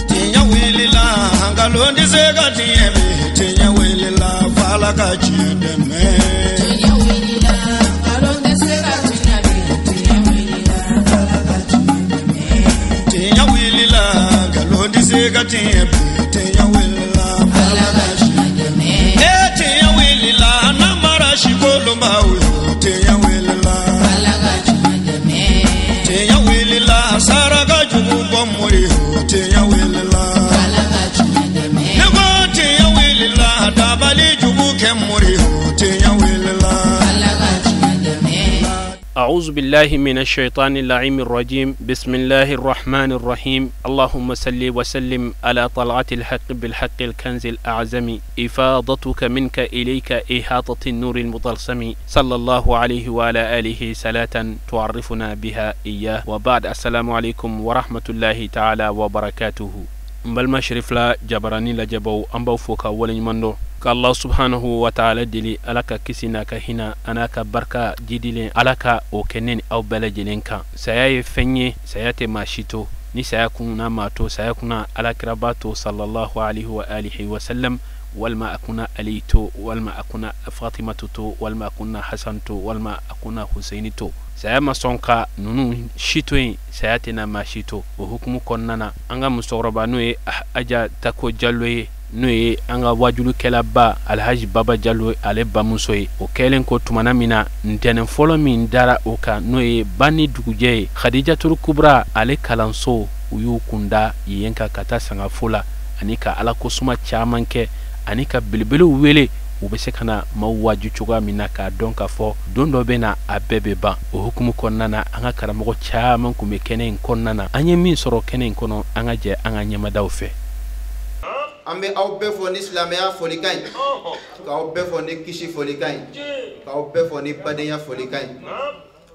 Tiɲɛ wulila nkalon tɛ se ka tiɲɛ bi tiɲɛ wulila f'Ala ka tiɲɛ dɛmɛ. Tiɲɛ wulila nkalon tɛ se ka tiɲɛ bi tiɲɛ wulila f'Ala ka tiɲɛ dɛmɛ. Tiɲɛ wulila nkalon tɛ se ka tiɲɛ bi tiɲɛ wulila f'Ala ka tiɲɛ dɛmɛ. Ee tiɲɛ wulila namara sikolonbaw yo tiɲɛ wulila f'Ala ka tiɲɛ dɛmɛ. Tiɲɛ wulila saraka jugu bɔ mori yo tiɲɛ wulila f'Ala ka tiɲɛ dɛmɛ. Ne ko tiɲɛ wulila dabali jugu kɛ mori yo tiɲɛ wulila f'Ala ka tiɲɛ dɛmɛ. أعوذ بالله من الشيطان اللعين الرجيم. بسم الله الرحمن الرحيم. اللهم صل وسلم على طلعة الحق بالحق الكنز الأعظم، إفاضتك منك إليك إحاطة النور المطلسم، صلى الله عليه وعلى آله صلاة تعرفنا بها إياه. وبعد، السلام عليكم ورحمة الله تعالى وبركاته. N balima Sherifila jabarani lajɛbaw, an b'aw fo ka waleɲuman dɔn ka Allah subhanahu wa ta'ala deli, Ala ka kisi n'a ka hinɛ a n'a ka barika jidilen, Ala ka o kɛ ne ni aw bɛɛ lajɛlen kan. Saya ye fɛn ye, saya tɛ maa si to. Ni saya kunna maa to, saya kunna alakiraba to sallallahu alaihi wa alihi wa sallam, walima a kunna Ali to, walima a kunna Fatimatu to, walima a kunna Hasan to, walima a kunna Huseini to. Saya ma sɔn ka ninnu si to yen, saya tɛna maa si to. O hukumu kɔnɔna na, an ka musokɔrɔba n'o ye Aja Tako Jalo ye, n'o ye an ka wajulikɛlaba Alhaji Baba Jalo ale bamuso ye, o kɛlen ko tumana min na ntɛnɛn fɔlɔ min dara o kan, n'o ye ba ni dugujɛ ye, Khadijatul Kubra ale kalanso, u y'u kunda yen kan ka taa sangafo la ani ka ala kosuma caman kɛ ani ka belebelew wele u bɛ se ka na maaw waaju cogoya min na k'a dɔn k'a fɔ don dɔ bɛ na a bɛɛ bɛ ban. O hukumu kɔnɔna na, an ka karamɔgɔ caman tun bɛ kɛnɛ in kɔnɔna na. An ye min sɔrɔ kɛnɛ in kɔnɔ, an ka jɛ an ka ɲɛmadaw fɛ. An bɛ aw bɛɛ fɔ ni silamɛya folikan ye, k'aw bɛɛ fɔ ni kisi folikan ye, k'aw bɛɛ fɔ ni badenya folikan ye.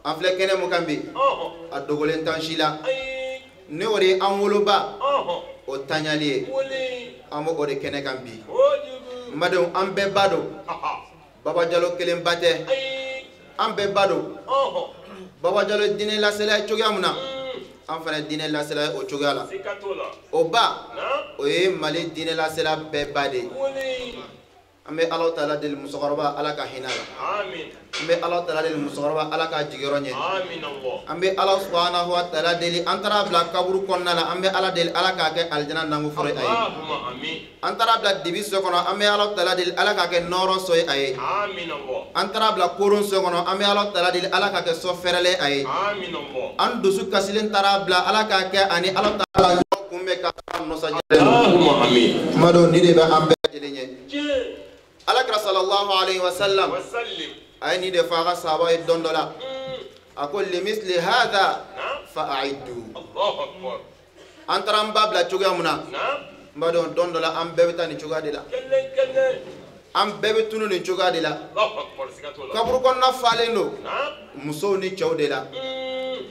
An filɛ kɛnɛ mun kan bi, a dogolen t'an si la, ne o de ye an woloba o taɲali ye, an b'o de kɛnɛ kan bi. N badenw, an bɛɛ ba don, Baba Jalo kelen ba tɛ, an bɛɛ ba don. Baba Jalo diinɛ lasela ye cogoya mun na, an fana diinɛ lasela ye o cogoya la. O ba, o ye Mali diinɛ lasela bɛɛ ba de ye. An bɛ Alahu taala deli musokɔrɔba, Ala ka hinɛ a la. An bɛ Alahu taala deli musokɔrɔba, Ala ka jigiyɔrɔ ɲɛ. An bɛ Ala subahanahu wa taala deli, an taara bila kaburu kɔnɔna la, an bɛ Ala deli Ala k'a kɛ alijana nanguforo ye a ye. An taara bila dibi so kɔnɔ, an bɛ Alahu taala deli Ala k'a kɛ nɔɔrɔ so ye a ye. An taara bila koron so kɔnɔ, an bɛ Alahu taala deli Ala k'a kɛ so fɛrɛlen a ye. An dusu kasilen taara bila, Ala k'a kɛ ani Alahu taala ɲɔgɔn kunbɛn ka nɔsajɛlen don. Kuma dɔw nin de bɛ an bɛɛ lajɛlen ɲɛ. Alakira sallallahu alaihi wa sallam a ye nin de fɔ a ka sahaba ye don dɔ la, a ko limisli hadha fa a'iddu. An taara an ba bila cogoya mun na, n b'a dɔn don dɔ la an bɛɛ bɛ taa nin cogoya de la, an bɛɛ bɛ tunu nin cogoya de la. Kaburu kɔnɔna falen don musow ni cɛw de la,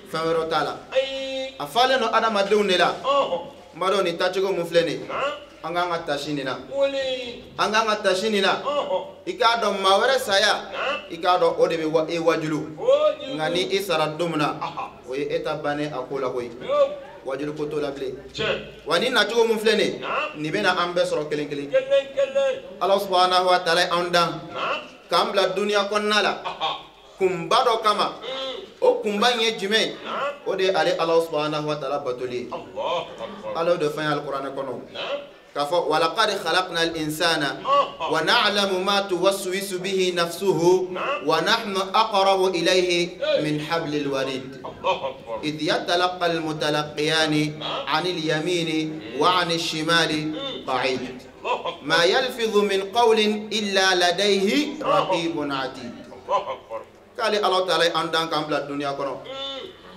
fɛn wɛrɛw t'a la. A falen don adamadenw de la. N b'a dɔn nin taacogo mun filɛ nin ye, an k'an ka tasi nin na, an k'an ka tasi nin na. I k'a dɔn maa wɛrɛ saya, i k'a dɔn o de bɛ e wajulu, nka ni i sara don min na, o ye e ta bannen a ko la koyi, wajulu ko t'o la bilen. Wa ni nacogo mun filɛ nin ye, nin bɛna an bɛɛ sɔrɔ kelen kelen. Ala subahanahu wa taala ye an dan k'an bila duniya kɔnɔna la kunba dɔ kama. O kunba in ye jumɛn ye? O de ye ale Ala subahanahu wa taala batoli ye. Ala y'o de fɔ an ye alikuranɛ kɔnɔ k'a fɔ walaqad khalaqna al-insana wa na'lamu ma tuwaswisu bihi nafsuhu wa nahnu aqrabu ilayhi min hablil warid idh yatalaqqa al-mutalaqiyani 'anil yamini wa 'anil shimali qa'id ma yalfidhu min qawlin illa ladayhi raqibun 'atid. K'ale Ala taala ye an dan k'an bila duniya kɔnɔ,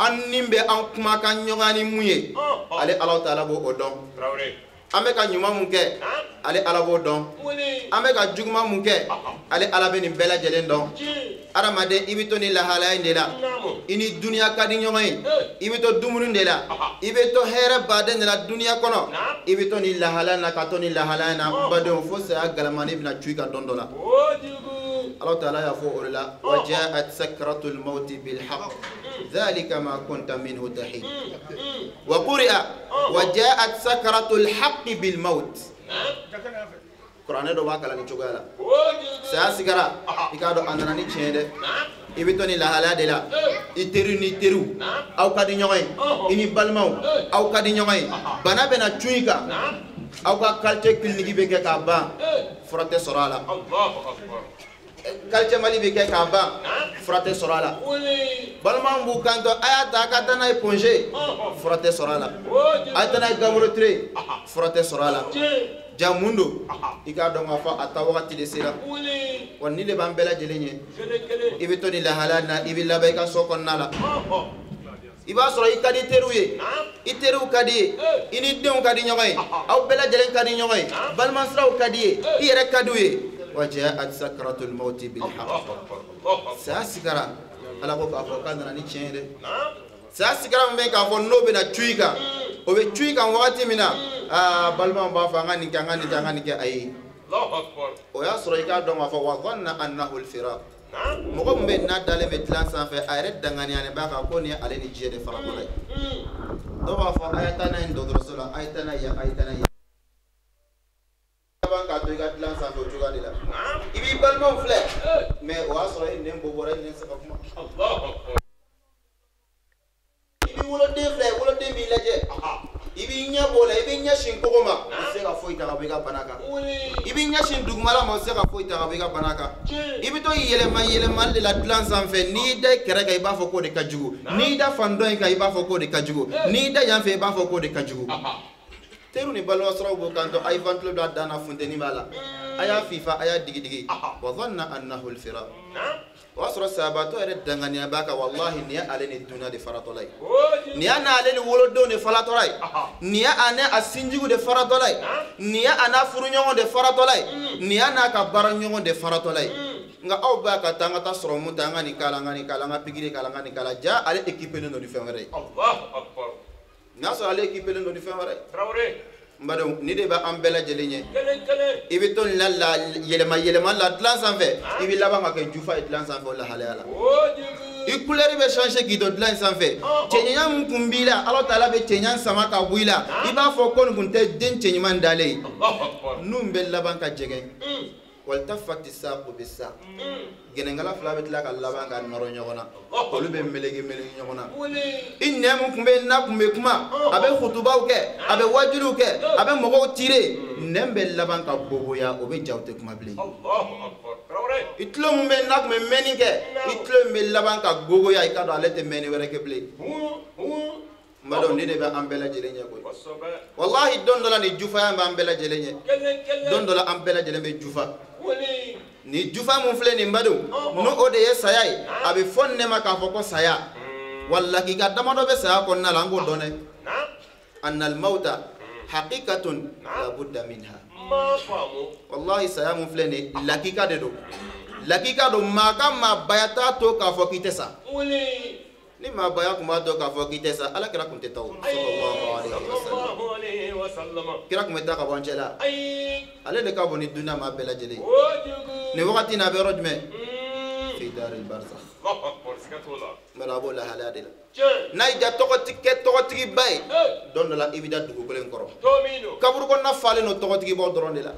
an ni bɛ an kumakan ɲɔgɔn ni mun ye, ale Ala taala b'o dɔn. An bɛ ka ɲuman mun kɛ, ale Ala b'o dɔn. An bɛ ka juguman mun kɛ, ale Ala bɛ nin bɛɛ lajɛlen dɔn. Adamaden, i bɛ to nin lahalaya in de la, i ni duniya ka di ɲɔgɔn ye, i bɛ to dumuni de la, i bɛ to hɛrɛ baden de la duniya kɔnɔ, i bɛ to nin lahalaya in na ka to nin lahalaya in na. N badenw, fo saya galamani bɛna cu i kan don dɔ la. Ala taala y'a fɔ o de la wa ja'at sakratul mawti bil haqq dhalika ma kunta minhu tahid wa quri'a wa ja'at sakratul haqqi bil maut. Kuranɛ dɔ b'a kalan nin cogoya la. Saya sigara i k'a dɔn a nana ni tiɲɛ ye dɛ. I bɛ to nin lahalaya de la. I teri n'i teriw aw ka di ɲɔgɔn ye, i ni balimaw aw ka di ɲɔgɔn ye. Bana bɛna cun i kan, aw ka quartier clinique bɛ kɛ k'a ban, fura tɛ sɔrɔ a la. Quartier Mali bɛ kɛ k'a ban, fura tɛ sɔrɔ a la. Balimaw b'u kanto a y'a ta a ka taa n'a ye Point G, fura tɛ sɔrɔ a la. A ye taa n'a ye Gabriel Touré, fura tɛ sɔrɔ a la. Ja mun don? I k'a dɔn k'a fɔ a taa wagati de sera. Wa nin de b'an bɛɛ lajɛlen ye. I bɛ to nin lahalaya na, i bɛ laban i ka so kɔnɔna la. I b'a sɔrɔ i ka di teriw ye, i teriw ka di ye, i ni denw ka di ɲɔgɔn ye, aw bɛɛ lajɛlen ka di ɲɔgɔn ye, balimasiraw ka di ye, i yɛrɛ ka di u ye. Wa ja'at sakratul mawti bil haqq. Saya sigara, Ala ko k'a fɔ k'a nana ni tiɲɛ ye dɛ. Saya sigara min bɛ k'a fɔ n'o bɛna cun i kan, o bɛ cun i kan wagati min na, aa balimaw b'a fɔ an ka nin kɛ, an ka nin kɛ, an ka nin kɛ, ayi. O y'a sɔrɔ i k'a dɔn k'a fɔ wa dhanna annahu al-firaq. Mɔgɔ min bɛ n'a dalen bɛ dilan sanfɛ, a yɛrɛ danganiyalen b'a kan ko nin ye ale ni diɲɛ de faratɔla ye. Dɔw b'a fɔ a ye taa n'a ye dɔgɔtɔrɔso la, a ye taa n'a ye yan, a ye taa n'a ye yan. Laban k'a to i ka dilan sanfɛ o cogoya de la. I b'i balimaw filɛ, mais o y'a sɔrɔ e nɛn bɔ bɔra, e nɛn tɛ se ka kuma. I b'i woloden filɛ, woloden b'i lajɛ. I b'i ɲɛ b'o la, i b'i ɲɛsin kogo ma, i tɛ se ka foyi ta ka bɔ i ka bana kan. I b'i ɲɛsin dugumala ma, o tɛ se ka foyi ta ka bɔ i ka bana kan. I bɛ to yɛlɛma yɛlɛmali de la dilan sanfɛ. N'i y'i da i kɛrɛ kan, i b'a fɔ k'o de ka jugu. N'i y'i da fan dɔ in kan, i b'a fɔ k'o de ka jugu. N'i y'i da yan fɛ, i b'a fɔ k'o de ka jugu. Teriw ni balimasɔrɔw b'o kanto a ye ventilo bila a dan na, funteni b'a la. A y'a fifa, a y'a digidigi. Wa dhanna annahu al-firaq. O y'a sɔrɔ sabaatɔ yɛrɛ danganiya b'a kan, walahi nin ye ale ni dunya de faratɔla ye. Nin y'a n'ale ni wolodenw de faratɔla ye. Nin y'a n'a sinjiw de faratɔla ye. Nin y'a n'a furuɲɔgɔn de faratɔla ye. Nin y'a n'a ka baaraɲɔgɔn de faratɔla ye. Nka aw b'a ka taa an ka taa sɔrɔmu ta, an ka nin k'a la, an ka nin k'a la, an ka pikiri k'a la, an ka nin k'a la. Ja ale équipé len don ni fɛn wɛrɛ ye. N'a sɔrɔ ale équipé len don ni fɛn wɛrɛ ye. N badenw, nin de b'an bɛɛ lajɛlen ye. I bɛ to nin la yɛlɛma yɛlɛma la dilan sanfɛ, i bɛ laban ka kɛ jufa ye dilan sanfɛ o lahalaya la. I couleur bɛ changer k'i to dilan in sanfɛ. Cɛɲɛnya min kun b'i la, Ala taala bɛ cɛɲa sama ka bɔ i la. I b'a fɔ ko nin kun tɛ den cɛɲuman dalen ye. Nun bɛ laban ka jɛgɛn. Waltafati saqu bisaq. Gɛnɛnkala fila bɛ tila ka laban ka nɔrɔ ɲɔgɔn na. Olu bɛ meleke meleke ɲɔgɔn na. I nɛn min tun bɛ yen n'a tun bɛ kuma, a bɛ kutubaw kɛ, a bɛ wajuliw kɛ, a bɛ mɔgɔw tirer. Nɛn bɛ laban ka boboya, o bɛ ja, o tɛ kuma bilen. I tulo min bɛ yen n'a tun bɛ mɛnni kɛ, i tulo min bɛ laban ka gogoya, i k'a dɔn ale tɛ mɛnni wɛrɛ kɛ bilen. N b'a dɔn nin de bɛ an bɛɛ lajɛlen ɲɛ koyi. Walahi don dɔ la nin jufaya b'an bɛɛ lajɛlen ɲɛ. Don dɔ la an bɛɛ lajɛlen bɛ jufa. Ni jufa mun filɛ nin badenw, n'o o de ye saya ye, a bɛ fɔ nin de ma k'a fɔ ko saya. Walahi ka damadɔ bɛ saya kɔnɔna la, an k'o dɔn dɛ. Annal mawta haqiqatun la budda minha. Walahi saya mun filɛ nin ye, lakika de don. Lakika don, maa ka maabaya t'a to k'a fɔ k'i tɛ sa. Ni maabaya tun b'a dɔn k'a fɔ k'i tɛ sa, Ala kira tun tɛ taa o. Sallallahu alaihi wa sallam. Kira tun bɛ taa ka bɔ an cɛ la. Ale de ka bon ni dunya maa bɛɛ lajɛlen ye. Nin wagati in na a bɛ yɔrɔ jumɛn? Fi daril barzakh. N b'a b'o lahalaya de la. N'a y'i diya tɔgɔtigi kɛ tɔgɔtigiba ye, don dɔ la i bɛ da dugukolo in kɔrɔ. Kaburu kɔnɔna falen don tɔgɔtigibaw dɔrɔn de la.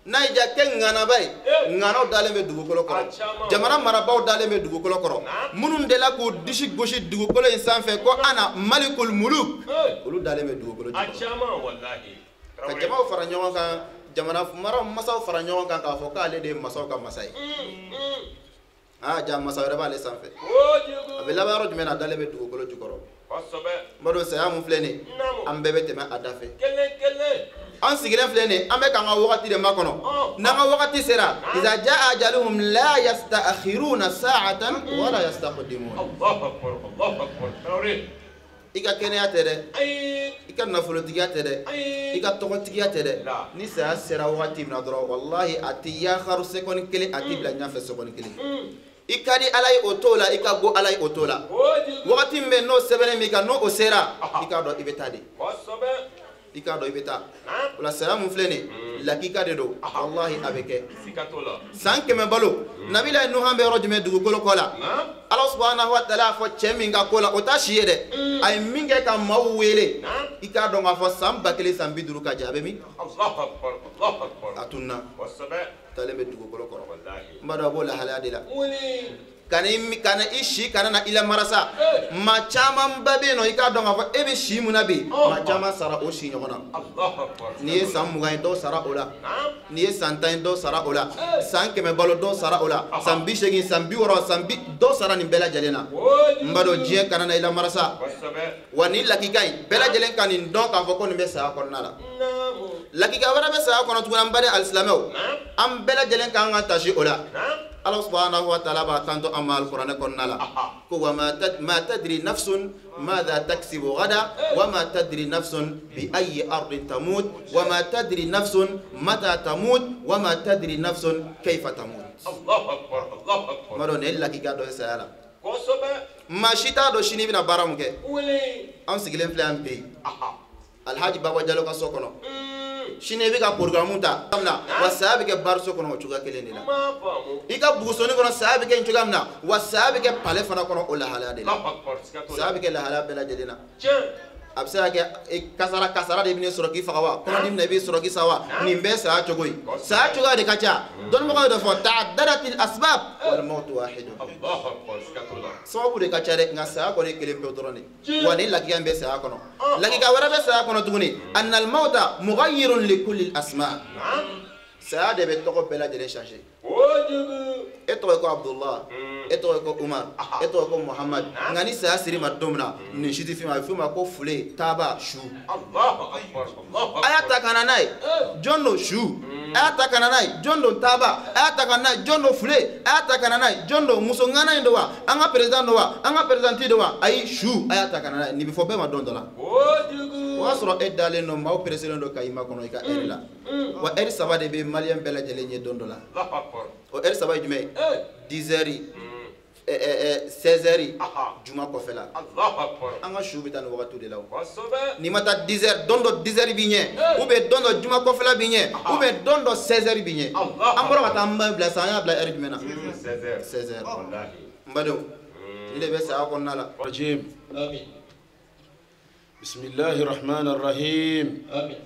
N'a y'i diya kɛ ŋanaba ye, ŋanaw dalen bɛ dugukolo kɔrɔ, jamana marabaaw dalen bɛ dugukolo kɔrɔ, minnu delila k'u disi gosi dugukolo in sanfɛ ko ana malikul muluk, olu dalen bɛ dugukolo jukɔrɔ. Ka jamaw fara ɲɔgɔn kan, jamana mara masaw fara ɲɔgɔn kan k'a fɔ k'ale de ye masaw ka masa ye. Aa ja masa wɛrɛ b'ale sanfɛ. A bɛ laban yɔrɔ jumɛn na? A dalen bɛ dugukolo jukɔrɔ. N b'a dɔn saya mun filɛ nin ye, an bɛɛ bɛ tɛmɛ a da fɛ. An sigilen filɛ nin ye, an bɛ k'an ka wagati de makɔnɔ. N'an ka wagati sera, iza jaa ajaluhum la yasta'khiruna sa'atan wala yastaqdimun. I ka kɛnɛya tɛ dɛ, i ka nafolotigiya tɛ dɛ, i ka tɔgɔtigiya tɛ dɛ. Ni saya sera wagati min na dɔrɔn, walahi a tɛ yaakaru seconde kelen, a tɛ bila ɲɛfɛ seconde kelen. I ka di Ala ye o t'o la, i ka go Ala ye o t'o la. Wagati min bɛ n'o sɛbɛnnen b'i kan, n'o o sera, i k'a dɔn i bɛ taa de. I k'a dɔn i bɛ taa o la saya mun filɛ nin lakika de don walahi a bɛ kɛ san 100 balo nabila Nuhan bɛ yɔrɔ jumɛn dugukolo kɔ la Ala subahanahu wa taala y'a fɔ cɛ min ka ko la o t'a si ye dɛ a ye min kɛ ka maaw wele i k'a dɔn k'a fɔ san 1000 san 50 ka jan a bɛ min a tununa taalen bɛ dugukolo kɔrɔ n b'a dɔn a b'o lahalaya de la kana i si kana na i la marasa maa camanba bɛ yen nɔ i k'a dɔn k'a fɔ e bɛ si mun na bi maa caman sara o si ɲɔgɔn na n'i ye san 20 ye dɔw sara o la n'i ye san 10 ye dɔw sara o la san 100 balo dɔw sara o la san 80 san 60 san 50 dɔw sara nin bɛɛ lajɛlen na n b'a dɔn diɲɛ kana na i la marasa wa nin lakika in bɛɛ lajɛlen ka nin dɔn k'a fɔ ko nin bɛ saya kɔnɔna la lakika wɛrɛ bɛ saya kɔnɔ tuguni an baden alisilamɛw an bɛɛ lajɛlen k'an ka tasi o la Allah subhanahu wa ta'ala b'a kanto an ma alikuranɛ kɔnɔna la ko wa ma tadri nafsun madha taksibu gada wa ma tadri nafsun bi ayyi ardin tamut wa ma tadri nafsun mata tamut wa ma tadri nafsun kayfa tamut. Allahu akbar, Allahu akbar. Ma dɔn nin ye lakika dɔ ye saya la. Maa si t'a dɔn sini bɛna baara mun kɛ. An sigilen filɛ yan bi Alhaji Baba Jalo ka so kɔnɔ. Sini i bɛ ka programme ta wa saya bɛ kɛ bariso kɔnɔ o cogoya kelen de la i ka bugusoni kɔnɔ saya bɛ kɛ nin cogoya min na wa saya bɛ kɛ palais fana kɔnɔ o lahalaya de la saya bɛ kɛ lahalaya bɛɛ lajɛlen na a bɛ se ka kɛ kasara kasara de bɛ ne sɔrɔ k'i faga wa kɔnɔdimi na i b'i sɔrɔ k'i sa wa nin bɛɛ saya cogo ye saya cogoya de ka ca dɔnnibagaw y'o de fɔ ta'addadatil asbab wal mawtu wahidun sababu de ka ca dɛ nka saya kɔni ye kelen pewu dɔrɔn de wa nin lakika in bɛ saya kɔnɔ lakika wɛrɛ bɛ saya kɔnɔ tuguni annal mawta mughayyirun li kulli asma saya de bɛ tɔgɔ bɛɛ lajɛlen changer e tɔgɔ ye ko Abdullah e tɔgɔ ye ko Umar e tɔgɔ ye ko Muhammad nka ni saya ser'i ma don min na nin si tɛ f'i ma a bɛ f'o ma ko fule taaba su a y'a ta ka na n'a ye jɔn don su a y'a ta ka na n'a ye jɔn don taaba a y'a ta ka na n'a ye jɔn don fule a y'a ta ka na n'a ye jɔn don muso ŋana in don wa an ka président don wa an ka présidente don wa ayi su a y'a ta ka na n'a ye nin bɛ fɔ bɛɛ ma don dɔ la o y'a sɔrɔ e dalen don maaw pressé don ka i makɔnɔ i ka heure la wa heure 3 de bɛ maliyɛn bɛɛ lajɛlen ye don dɔ la o heure 3 ye jumɛn ye 10 heures 16 heures juma kɔfɛ la an ka su bɛ taa nin wagati de la o n'i ma taa 10 heures don dɔ 10 heures b'i ɲɛ ou bien don dɔ juma kɔfɛla b'i ɲɛ ou bien don dɔ 16 heures b'i ɲɛ an bɔra ka taa an ba bila sisan an y'a bila heure jumɛn na 16 heures n badenw nin de bɛ saya kɔnɔna la. بسم الله الرحمن الرحيم. آمين.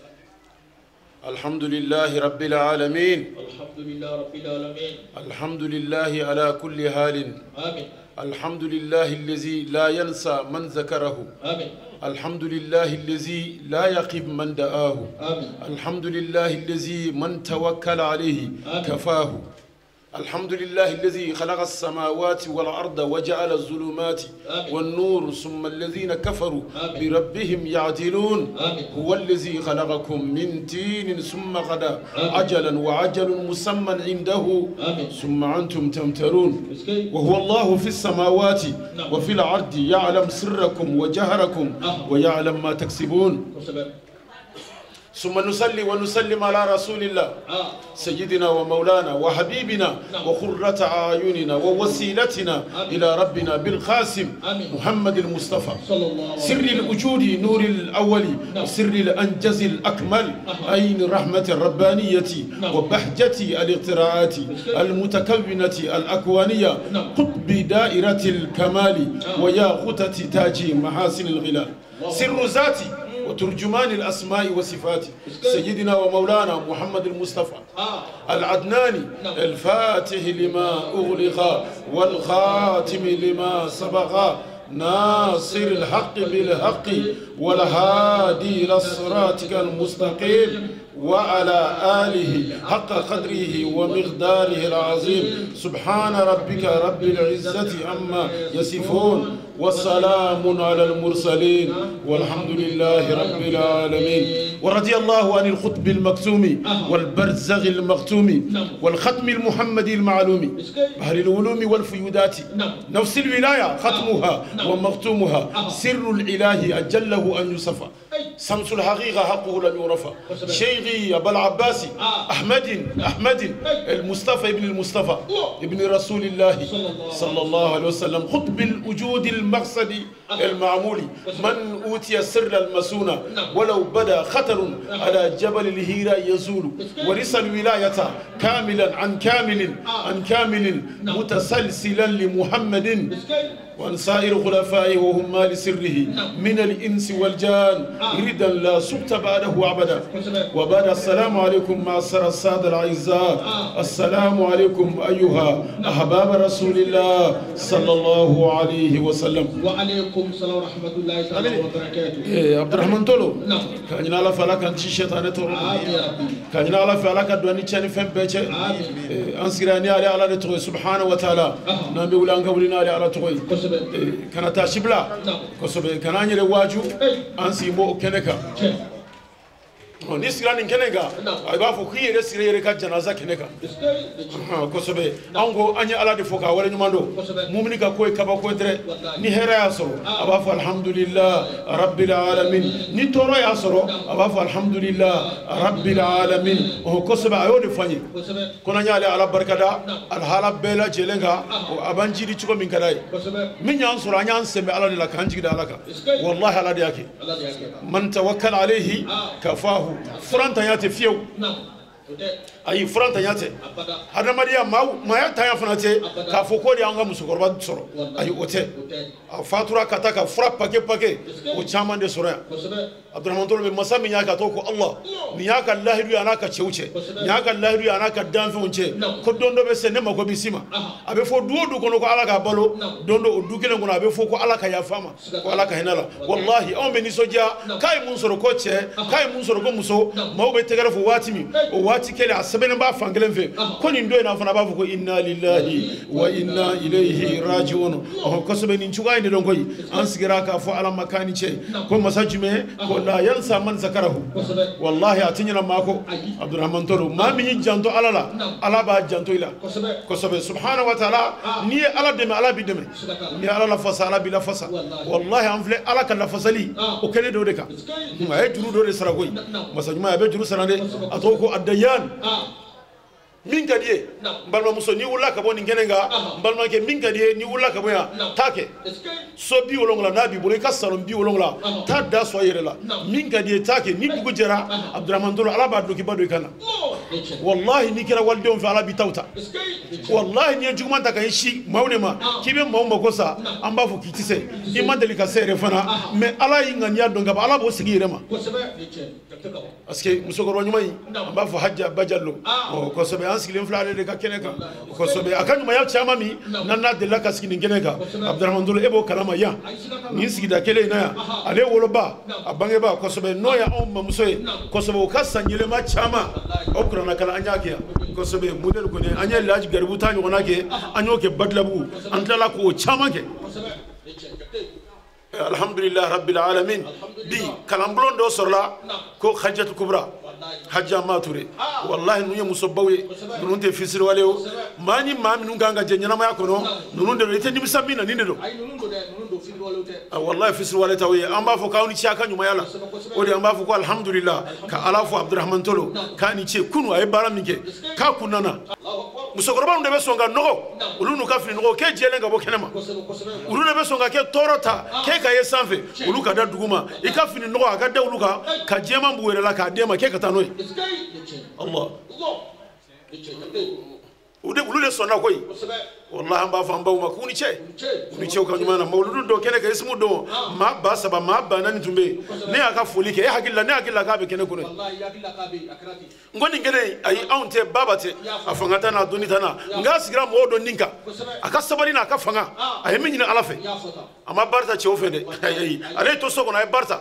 الحمد لله رب العالمين. الحمد لله رب العالمين. الحمد لله على كل حال. آمين. الحمد لله الذي لا ينسى من ذكره. آمين. الحمد لله الذي لا يقب من دعاه. آمين. الحمد لله الذي من توكل عليه آمين. كفاه. الحمد لله الذي خلق السماوات والأرض وجعل الظلمات آمين. والنور ثم الذين كفروا آمين. بربهم يعدلون. آمين. هو الذي خلقكم من تين ثم غدا أجلا وعجل مسمى عنده آمين. ثم أنتم تمترون. وهو الله في السماوات نعم. وفي الأرض يعلم سركم وجهركم ويعلم ما تكسبون. ثم نصلي ونسلم على رسول الله سيدنا ومولانا وحبيبنا وقرة أعيننا ووسيلتنا إلى ربنا بالقاسم محمد المصطفى سر الوجود نور الأول وسر الأنجز الأكمل عين الرحمة الربانية وبهجة الاختراعات المتكونة الأكوانية قطب دائرة الكمال وياقوتة تاج محاسن الغلال سر ذاتي وترجمان الأسماء وصفات سيدنا ومولانا محمد المصطفى العدناني الفاتح لما أغلق والخاتم لما سبق ناصر الحق بالحق والهادي إلى صراطك المستقيم وعلى آله حق قدره ومقداره العظيم. سبحان ربك رب العزة عما يصفون والسلام على المرسلين والحمد لله رب العالمين. ورضي الله عن الخطب المكتوم والبرزغ المختوم والختم المحمدي المعلوم بحر العلوم والفيودات نفس الولاية ختمها ومختومها سر الإله أجله أن يصفى شمس الحقيقة حقه لم يرفع شيخي أبا العباس أحمد أحمد المصطفى ابن المصطفى ابن رسول الله صلى الله عليه وسلم خطب الوجود المقصدي المعمولي من أوتي سر المسونة ولو بدا خطر على جبل الهيرة يزول ورث الولاية كاملا عن كامل عن كامل متسلسلا لمحمد وعن سائر خلفائه وهم لسره من الإنس والجان ردا لا سبت بعده أبدا. وبعد السلام عليكم معشر السادة الأعزاء، السلام عليكم أيها أحباب رسول الله صلى الله عليه وسلم. وعليكم السلام ورحمة الله تعالى وبركاته. عبد الرحمن تولو كان على فلا كان شي شيطان تولو كان على فلا كدوني تشاني فم بيتش أنسيراني على على تقوي سبحانه وتعالى نبي ولانك ولنا على على تقوي kana taa sibila kosɛbɛ kana an yɛrɛ waaju an sigi b'o kɛnɛ kan n'i sigira nin kɛnɛ kan a b'a fɔ k'i yɛrɛ sigira i yɛrɛ ka janaza kɛnɛ kan kosɛbɛ an ko an ye Ala de fo k'a waleɲuman dɔn mumini ka ko ye kabako ye dɛ ni hɛrɛ y'a sɔrɔ a b'a fɔ alhamdulillah rabbil alamin ni tɔɔrɔ y'a sɔrɔ a b'a fɔ alhamdulillah rabbil alamin kosɛbɛ a y'o de fɔ an ye ko n'an y'ale Ala barikada alhala bɛɛ lajɛlen kan a b'an jidi cogo min ka d'a ye min y'an sɔrɔ an y'an sɛmɛ Ala de la k'an jigi da Ala kan wallahi Ala de y'a kɛ man tawakkal alayhi kafahu furantanya tɛ fiyewu ayi furantanya tɛ hadamadenya maaya tanya fana tɛ k'a fɔ ko de y'an ka musokɔrɔba sɔrɔ ayi o tɛ a fatura ka taa ka fura pake pake o caman de sɔrɔ yan Abdurahman Tolo bɛ masa min y'a ka tɔgɔ ko Allah nin y'a ka lahidu ye a n'a ka cɛw cɛ nin y'a ka lahidu ye a n'a ka danfɛnw cɛ ko don dɔ bɛ se ne mako bɛ s'i ma a bɛ fɔ du o du kɔnɔ ko Ala k'a balo don dɔ o du kelen kɔnɔ a bɛ fɔ ko Ala ka yafa ma ko Ala ka hinɛ la walahi anw bɛ nisɔndiya k'a ye mun sɔrɔ ko cɛ k'a ye mun sɔrɔ ko muso maaw bɛ tɛgɛrɛ fɔ waati min o waati kelen a sɛbɛnnen b'a fan kelen fɛ ko nin don in na fana b'a fɔ ko inna lillahi wa inna ilayhi raji'un ɔhɔn kosɛbɛ nin cogoya in de dɔn koyi an sigira k'a fɔ Ala ma k'a ni cɛ ko masa jumɛn ko la yansa man zakarahu wallahi a ti ɲinɛ maa kɔ Abdurahman Tolo maa min y'i janto Ala la Ala b'a janto i la kosɛbɛ subhanahu wa ta'ala n'i ye Ala dɛmɛ Ala b'i dɛmɛ n'i ye Ala lafasa Ala b'i lafasa wallahi an filɛ Ala ka lafasali o kɛlen dɔ de kan a ye juru dɔ de sara koyi masa ɲuman a bɛ juru sara dɛ a tɔgɔ ko adayan min ka di ye n balimamuso n'i wulila ka bɔ nin kɛnɛ kan n balimakɛ min ka di ye n'i wulila ka bɔ yan taa kɛ so 70 n'a b'i bolo i ka salon 70 taa da sɔn i yɛrɛ la min ka di ye taa kɛ ni dugu jɛra Abdurahman Tolo Ala b'a dulɔkiba don i kan na wallahi n'i kɛra walidenw fɛ Ala b'i taw ta wallahi n'i ye juguman ta ka i si maaw de ma k'i bɛ maaw mako sa an b'a fɔ k'i tɛ se i ma deli ka se yɛrɛ fana mais Ala y'i ŋaniya dɔn ka ban Ala b'o sigi i yɛrɛ ma parce que musokɔrɔba ɲuman in an b'a fɔ Hajja Bajalo kosɛbɛ an sigilen filɛ ale de ka kɛnɛ kan kosɛbɛ a ka ɲumanya caman min n'an n'a delila ka sigi nin kɛnɛ kan Abdurahman Tolo e b'o kalama yan nin sigida kelen in na yan ale woloba a bangebaa kosɛbɛ n'o ye anw mamuso ye kosɛbɛ o ka san yɛlɛma caman o kuranna kalan an y'a kɛ yan kosɛbɛ modèle kɔni an ye Laji Garibu ta ɲɔgɔnna kɛ an y'o kɛ Badilabugu an tilala k'o caman kɛ alhamdulillah rabbil alamin bi kalanbulon dɔ sɔrɔla ko Hajjatu Kubra Hajja Mature wallahi ninnu ye musobaw ye ninnu tɛ fisiriwale o maa ni maa minnu kan ka jɛ ɲɛnamaya kɔnɔ ninnu de don i tɛ nimisa min na nin de don wallahi fisiriwale t'aw ye an b'a fɔ k'aw ni ce a ka ɲumanya la o de an b'a fɔ ko alhamdulillah ka Ala fo Abdurahman Tolo k'a ni ce kunu a ye baara min kɛ k'a kun nana musokɔrɔbaw de bɛ sɔn ka nɔgɔ olu n'u ka fini nɔgɔ k'e jɛlen ka bɔ kɛnɛma olu de bɛ sɔn ka kɛ tɔɔrɔ ta k'e ka ye sanfɛ olu ka da dugu ma i ka fini nɔgɔ a ka da olu kan ka jɛman b'u yɛrɛ la k'a d'e ma k'e ka taa n'o ye Allah olu de sɔnna koyi wallahi an b'a fɔ an baw ma k'u ni ce u ni ce u ka ɲuman na mawuludu dɔ kɛnɛ kan isimu dɔn maa 3000 maa 4000 tun bɛ yen ne y'a ka foli kɛ e hakili la ne hakili la k'a bɛ kɛnɛ kɔnɔ n ko nin kɛnɛ in ayi anw tɛ baba tɛ a fanga t'a na a dɔnni t'a na nka a sigira mɔgɔw dɔ nin kan a ka sabali n'a ka fanga a ye min ɲini Ala fɛ a ma barita cɛw fɛ dɛ ayi ale ye to so kɔnɔ a ye barita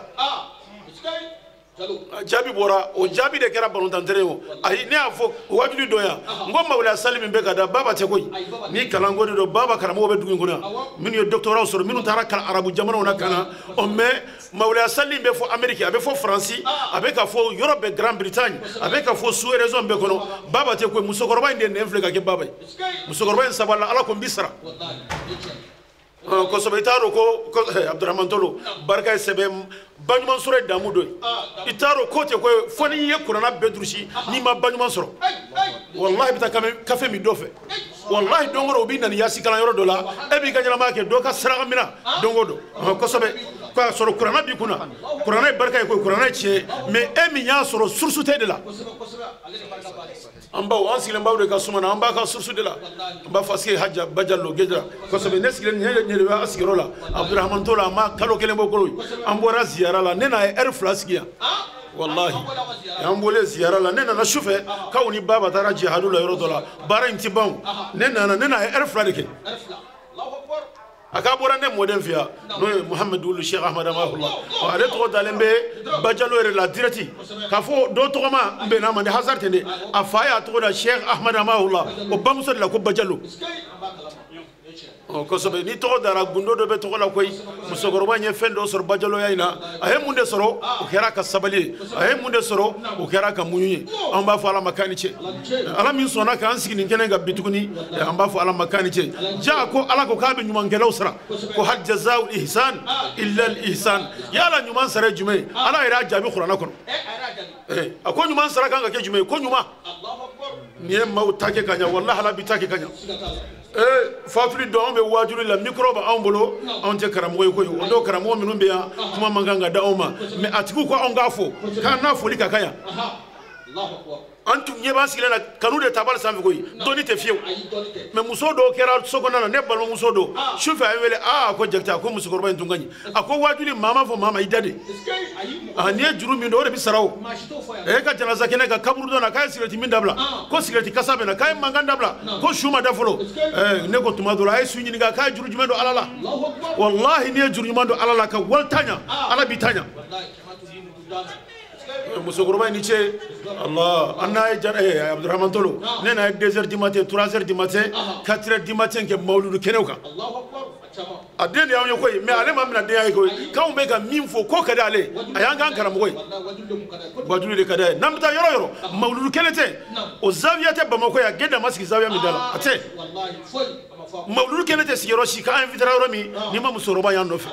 jaabi bɔra o jaabi de kɛra balontantere o ayi ne y'a fɔ wajuli dɔ yan n ko mawula sali min bɛ ka da baba tɛ koyi ni kalanko de don baba karamɔgɔ bɛ dugu in kɔnɔ yan minnu ye doctorat sɔrɔ minnu taara kalan arabu jamanaw na ka na ɔ mais mawula sali bɛ fɔ Amérique a bɛ fɔ Faransi a bɛ ka fɔ yɔrɔ bɛɛ Grande Bretagne a bɛ ka fɔ sous région bɛɛ kɔnɔ baba tɛ koyi musokɔrɔba in de nɛn filɛ ka kɛ baba ye musokɔrɔba in sabalila Ala ko n b'i sara Kosɛbɛ i t'a dɔn ko Abdurahman Tolo barika ye sɛbɛn baɲuman sɔrɔ ye damu dɔ ye i t'a dɔn ko tɛ ko ye fo n'i ye kuranna bɛɛ durusi n'i ma baɲuman sɔrɔ walahi i bɛ taa kafe min dɔ fɛ walahi don o don u b'i na ni yasi kalan yɔrɔ dɔ la e b'i ka ɲɛnamaya kɛ dɔ ka saraka minɛ don o don kosɛbɛ k'a sɔrɔ kuranna b'i kunna kuranna ye barika ye koyi kuranna ye tiɲɛ ye mais e min y'a sɔrɔ source tɛ de la an baw an sigilen baw de ka suma na an b'a ka source de la an b'a fɔ sigi Haja Bajalo Gejira kosɛbɛ ne sigilen nin ye ɲɛ a sigiyɔrɔ la Abdurahman Tolo a ma kalo kelen bɔ kolo an bɔra ziyara la ne n'a ye heure 2 sigi yan wallahi an bɔlen ziyara la ne nana sufɛ k'aw ni baba taara jihadu la yɔrɔ dɔ la baara in ti ban ne nana ne n'a ye heure 2 de kɛ a k'a bɔra ne mɔden fɛ yan n'o ye Muhamadu Wulu Sheikh Ahmad Amahula ale tɔgɔ dalen bɛ Bajalo yɛrɛ la direct k'a fɔ dɔ tɔgɔ ma n bɛnna ma ni hasard tɛ dɛ a fa y'a tɔgɔ da Sheikh Ahmad Amahula o bamuso de la ko Bajalo kosɛbɛ ni tɔgɔ dara gundo dɔ bɛ tɔgɔ la koyi musokɔrɔba in ye fɛn dɔ sɔrɔ Bajaloya in na a ye mun de sɔrɔ o kɛra ka sabali ye a ye mun de sɔrɔ o kɛra ka muɲu ye an b'a fɔ Ala ma k'a ni ce Ala min sɔnna k'an sigi nin kɛnɛ kan bi tuguni an b'a fɔ Ala ma k'a ni ce ja ko Ala ko k'a bɛ ɲumankɛlaw sara ko hal jazaa'ul ihsan illa al ihsan yala ɲuman sara ye jumɛn ye Ala yɛrɛ y'a jaabi kuranɛ kɔnɔ a ko ɲuman sara kan ka kɛ jumɛn ye ko ɲuman n'i ye maaw ta kɛ ka ɲɛ walahi Ala b'i ta kɛ ka ɲɛ fatuli dɔn anw bɛ waajuli la micro bɛ anw bolo anw tɛ karamɔgɔ ye koyi o dɔw karamɔgɔ minnu bɛ yan kuma man kan ka da anw ma mais a tigiw ko anw k'a fɔ k'an n'a foli ka kan yan an tun ɲɛ b'an sigilen na kanu de tabali sanfɛ koyi dɔnni tɛ fiyewu mais muso dɔw kɛra so kɔnɔna na ne balimamuso dɔ sufɛ a ye wele aa ko Jakite a ko musokɔrɔba in tun ka ɲi a ko waajuli maa ma fɔ maa ma i da de n'i ye juru min don o de bɛ sara o e ka janaza kɛnɛ kan kaburu dɔ la k'a ye sigirɛti min dabila ko sigirɛti kasa bɛ na k'a ye mankan dabila ko su ma da fɔlɔ ne ko tuma dɔ la a ye su ɲininka k'a ye juru jumɛn don Ala la walahi n'i ye juru ɲuman don Ala la ka wali ta ɲa Ala b'i ta ɲa musokɔrɔba in ni ce Allah an n'a ye Abdurahman Tolo ne n'a ye 2h du matin 3h du matin 4h du matin kɛ mawuludu kɛnɛw kan a den de y'anw ye koyi mais ale ma minɛ den ye koyi k'anw bɛ ka min fɔ k'o ka di ale a y'an k'an karamɔgɔ ye wajulu de ka d'a ye n'an bɛ taa yɔrɔ yɔrɔ mawuludu kɛnɛ tɛ o zawiya tɛ Bamakɔ yan Geda ma sigi zawiya min da la a tɛ mawuludu kɛnɛ tɛ sigiyɔrɔ si k'an invitera yɔrɔ min n'i ma musokɔrɔba y'an nɔfɛ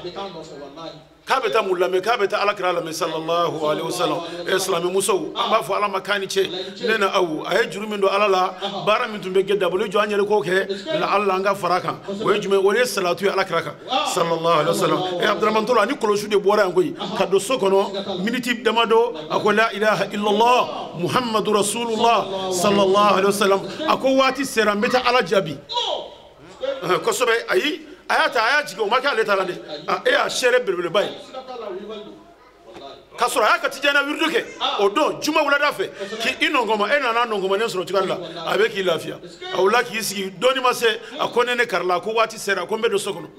k'a bɛ taa mun lamɛn k'a bɛ taa Ala kira lamɛn sallallahu alaihi wasallam silamɛmusow an b'a fɔ Ala ma k'a ni ce ne na aw a ye juru min don Ala la baara min tun bɛ Geda bolo jɔ an yɛrɛ k'o kɛ la Ala an ka fara kan o ye jumɛn o ye salatu ye Ala kira kan sallallahu alaihi wasallam Abdurahman Tolo ani kɔlɔsi de bɔra yan koyi ka don so kɔnɔ miniti damadɔ a ko la ilaha illallah muhammadu rasulullah sallallahu alaihi wasallam a ko waati sera n bɛ taa Ala jaabi kosɛbɛ ayi a y'a ta a y'a jigin o ma kɛ ale ta la dɛ e y'a seere belebeleba ye k'a sɔrɔ a y'a ka tijaniya wiridu kɛ o don juma wulada fɛ k'i nɔngɔnma e nana nɔngɔnmanen sɔrɔ cogoya la a bɛ k'i lafiya a wulila k'i sigi dɔɔni ma se a ko ne karila ko waati sera ko n bɛ don so kɔnɔ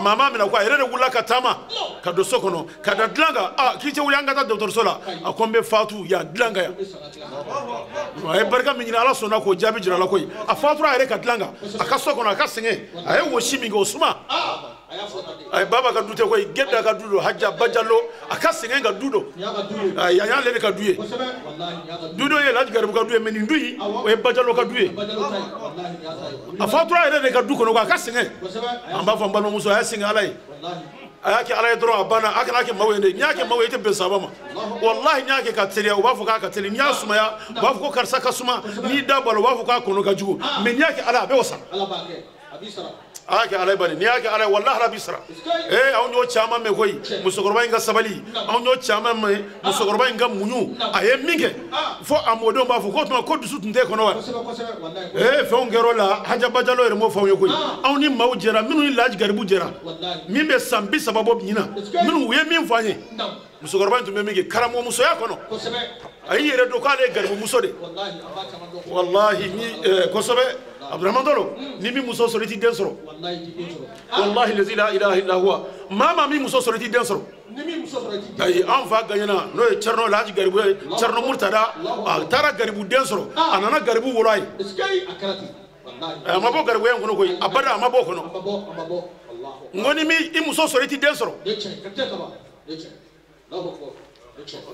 maa ma minɛ ko a yɛrɛ de wulila ka taama ka don so kɔnɔ ka da dilan kan a k'i tɛ wuli an ka taa dɔgɔtɔrɔso la a ko n bɛ fatu yan dilan kan yan a ye barika min ɲini Ala sɔnna k'o jaabi jira a la koyi a fatura a yɛrɛ ka dilan kan a ka so kɔnɔ a ka sɛgɛn a ye wɔsi min kɛ o suma a ye baba ka du tɛ koyi Geda ka du don Haja Bajalo a ka sɛgɛn ka du don yan y'ale de ka du ye du dɔ ye Laji Garibu ka du ye mais nin du in o ye Bajalo ka du ye a fatura yɛrɛ de ka du kɔnɔ a ka sɛgɛn an b'a fɔ n balimamuso a y'a sɛgɛn Ala ye a y'a kɛ Ala ye dɔrɔn a banna a kana kɛ maaw ye dɛ n'i y'a kɛ maaw ye i tɛ bɛn saba ma walahi n'i y'a kɛ ka teliya u b'a fɔ k'a ka teli n'i y'a sumaya u b'a fɔ ko karisa ka suma n'i da bɔ a la u b'a fɔ k'a kɔnɔ ka jugu mais n'i y'a kɛ Ala a bɛ wasa a y'a kɛ Ala ye bani n'i y'a kɛ Ala ye walahi Ala b'i sara anw y'o caman mɛn koyi musokɔrɔba in ka sabali anw y'o caman mɛn musokɔrɔba in ka muɲu a ye min kɛ fo a mɔdenw b'a fɔ k'o tuma ko dusu tun t'e kɔnɔ wa fɛnw kɛra o la Haja Bajalo yɛrɛ m'o fɔ anw ye koyi anw ni maaw jɛra minnu ni Laji Garibu jɛra min bɛ san 30 bɔ ɲinan minnu u ye min fɔ an ye musokɔrɔba in tun bɛ min kɛ karamɔgɔmusoya kɔnɔ a y'i yɛrɛ don k'ale ye garibumuso de walahi ni kosɛbɛ Abdurahman Tolo ni min muso sɔrɔ i t'i den sɔrɔ walahi lazi la ilaha illa huwa maa min muso sɔrɔ i t'i den sɔrɔ ayi an fa gaɲɛna n'o ye Cɛrino Laji Garibu ye Cɛrino Murtada a taara garibu den sɔrɔ a nana garibu wolo a ye a ma bɔ garibuya in kɔnɔ koyi a bada a ma bɔ o kɔnɔ n ko ni min i muso sɔrɔ i t'i den sɔrɔ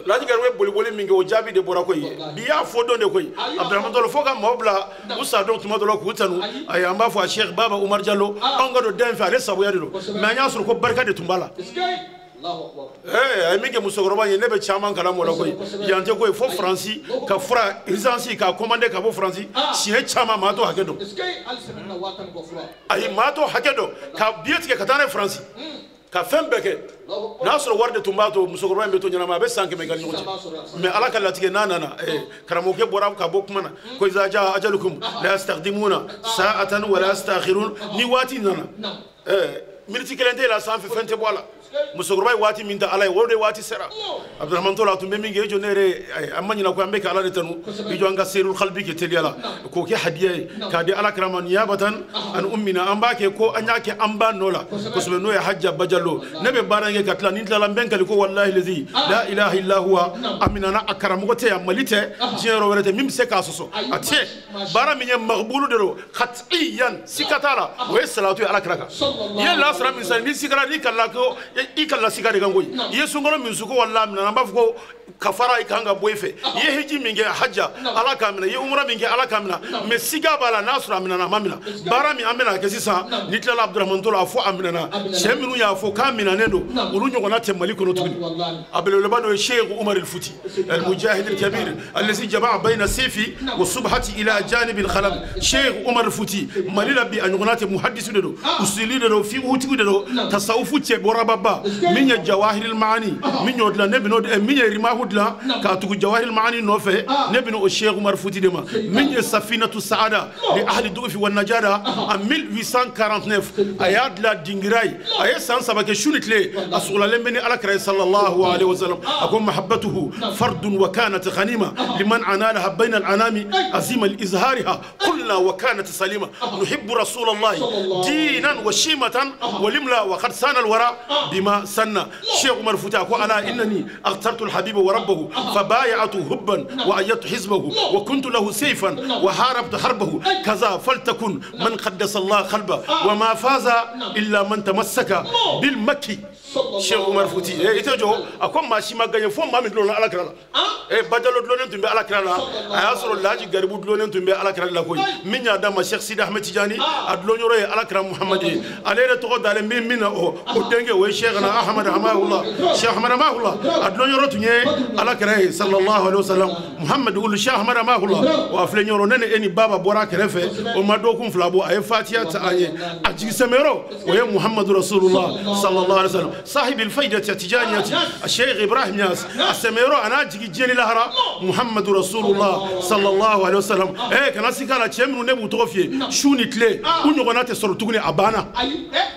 Laji Garibu ye boliboli min kɛ o jaabi de bɔra koyi bi y'a fɔ don de koyi Abdurahmane Tolo fo ka maaw bila u sa dɔn tuma dɔ la k'u tanu ayi an b'a fɔ a Cheikh Baba Umar Jalo anw ka don da in fɛ ale sagoya de don mais an y'a sɔrɔ ko barika de tun b'a la. A ye min kɛ musokɔrɔba ye ne bɛ caman kalama o la koyi yan tɛ koyi fo Faransi ka fura urgence k'a commandé ka bɔ Faransi siɲɛ caman maa t'o hakɛ dɔn ayi maa t'o hakɛ dɔn ka billet tigɛ ka taa n'a ye Faransi ka fɛn bɛɛ kɛ n'a sɔrɔ wari de tun b'a to musokɔrɔba in bɛ to ɲɛnama a bɛ san 100 kɛ ni ɲɔgɔn cɛ mais Ala ka latigɛ n'a nana karamɔgɔkɛ bɔra ka bɔ kuma na ko iza jaa ajalukum la yastakdimuna sa'atan wa la yastakhirun ni waati nana miniti kelen tɛ la sanfɛ fɛn tɛ bɔ a la musokɔrɔba ye waati min ta Ala ye o de waati sera Abdurahmane Tolo a tun bɛ min kɛ i jɔ ne yɛrɛ an ma ɲinɛ ko an bɛ ka Ala de tanu i jɔ an ka serul kalbi kɛ teliya la k'o kɛ hadiya ye k'a di Ala kira ma niyabatan ani ummina an b'a kɛ ko an y'a kɛ an ba nɔ la kosɛbɛ n'o ye Hajja Bajalo ne bɛ baara in kɛ ka tila ni n tilala n bɛ n kali ko walahi lazi la ilaha illa huwa a minɛna a karamɔgɔ tɛ yan Mali tɛ diɲɛ yɔrɔ wɛrɛ tɛ min bɛ se k'a sɔsɔ a tɛ baara min ye magbulu de don khatiyan sika t'a la o ye salatu ye Ala kira kan i ye lasara min sali n'i sikara n'i kalila ko i kalila sika de kan koyi i ye sunkalo min su ko walahi minɛ an b'a fɔ ko kafara i kan ka bɔ i fɛ i ye hiji min kɛ hajja Ala k'a minɛ i ye umra min kɛ Ala k'a minɛ mais siga b'a la n'a sɔrɔ a minɛna a ma minɛ baara min an bɛna kɛ sisan n'i tilala Abdurahmane Tolo a fɔ a minɛna cɛ minnu y'a fɔ k'a minɛnen don olu ɲɔgɔnna tɛ Mali kɔnɔ tuguni a belebeleba dɔ ye Cheikh Umar El Fouti المجاهد الكبير الذي جمع بين السيف والسبحة إلى جانب الخلم Cheikh Umar El Fouti Mali la bi a ɲɔgɔnna tɛ muhadisu de don usuli de don fiqhutigiw de don tasawufu cɛ bɔrababa min ye jawahiril maani min y'o dilan ne bɛn'o min ye rimahu dilan k'a tugu jawahiril maani nɔfɛ ne bɛn'o Cheikh Umar Fouti de ma min ye safinatu saada li ahli dugufi wa najada en 1849 a y'a dilan dingira ye a ye san 3 kɛ su ni tile a sugulalen bɛ ni Ala kira ye sallallahu alaihi wasallam a ko mahabbatuhu fardun wa kanat ghanima liman analaha bayna al-anami azima li-izhariha qulna wa kanat salima nuhibbu rasulallahi dinan wa shimatan wa limla wa qad sana al-wara bima sanna Cheikh Umar Fouti ko ala innani akhtartu al-habiba wa rabbahu fabay'atu hubban wa ayyadtu hizbahu wa kuntu lahu sayfan wa harabtu harbahu kaza faltakun man qaddasa Allah qalba wa ma faza illa man tamassaka bil makki Cheikh Umar Fouti i tɛ jɔ a ko maa si ma gagné fo maa min dulonna Ala kira la Bajalo dulonnen tun bɛ Ala kira la a y'a sɔrɔ Laji Garibu dulonnen tun bɛ Ala kira la koyi min y'a d'a ma Cheikh Sidi Ahmed Tijani a dulonyɔrɔ ye Ala kira Muhamadi ye ale yɛrɛ tɔgɔ dalen bɛ min na o denkɛ o ye Cheikh na Ahmad Hamahullah Cheikh Ahmad Hamahullah a dulonyɔrɔ tun ye Ala kira ye sallallahu alaihi wasallam Muhamad ulu Cheikh Ahmad Hamahullah wa a filɛ ɲɔrɔ ne ni e ni baba bɔra a kɛrɛfɛ o ma dɔgɔkun 2 bɔ a ye Fatiya ta an ye a jigisɛmɛyɔrɔ o ye Muhamadu Rasulullah sallallahu alaihi wasallam صاحب الفائدة التجانية الشيخ إبراهيم ياس السميرو أنا جي جيني لهرا محمد رسول الله صلى الله عليه وسلم إيه كان سيكالا تشمنو نبو توفي شوني تلي ونغنات سرتوني أبانا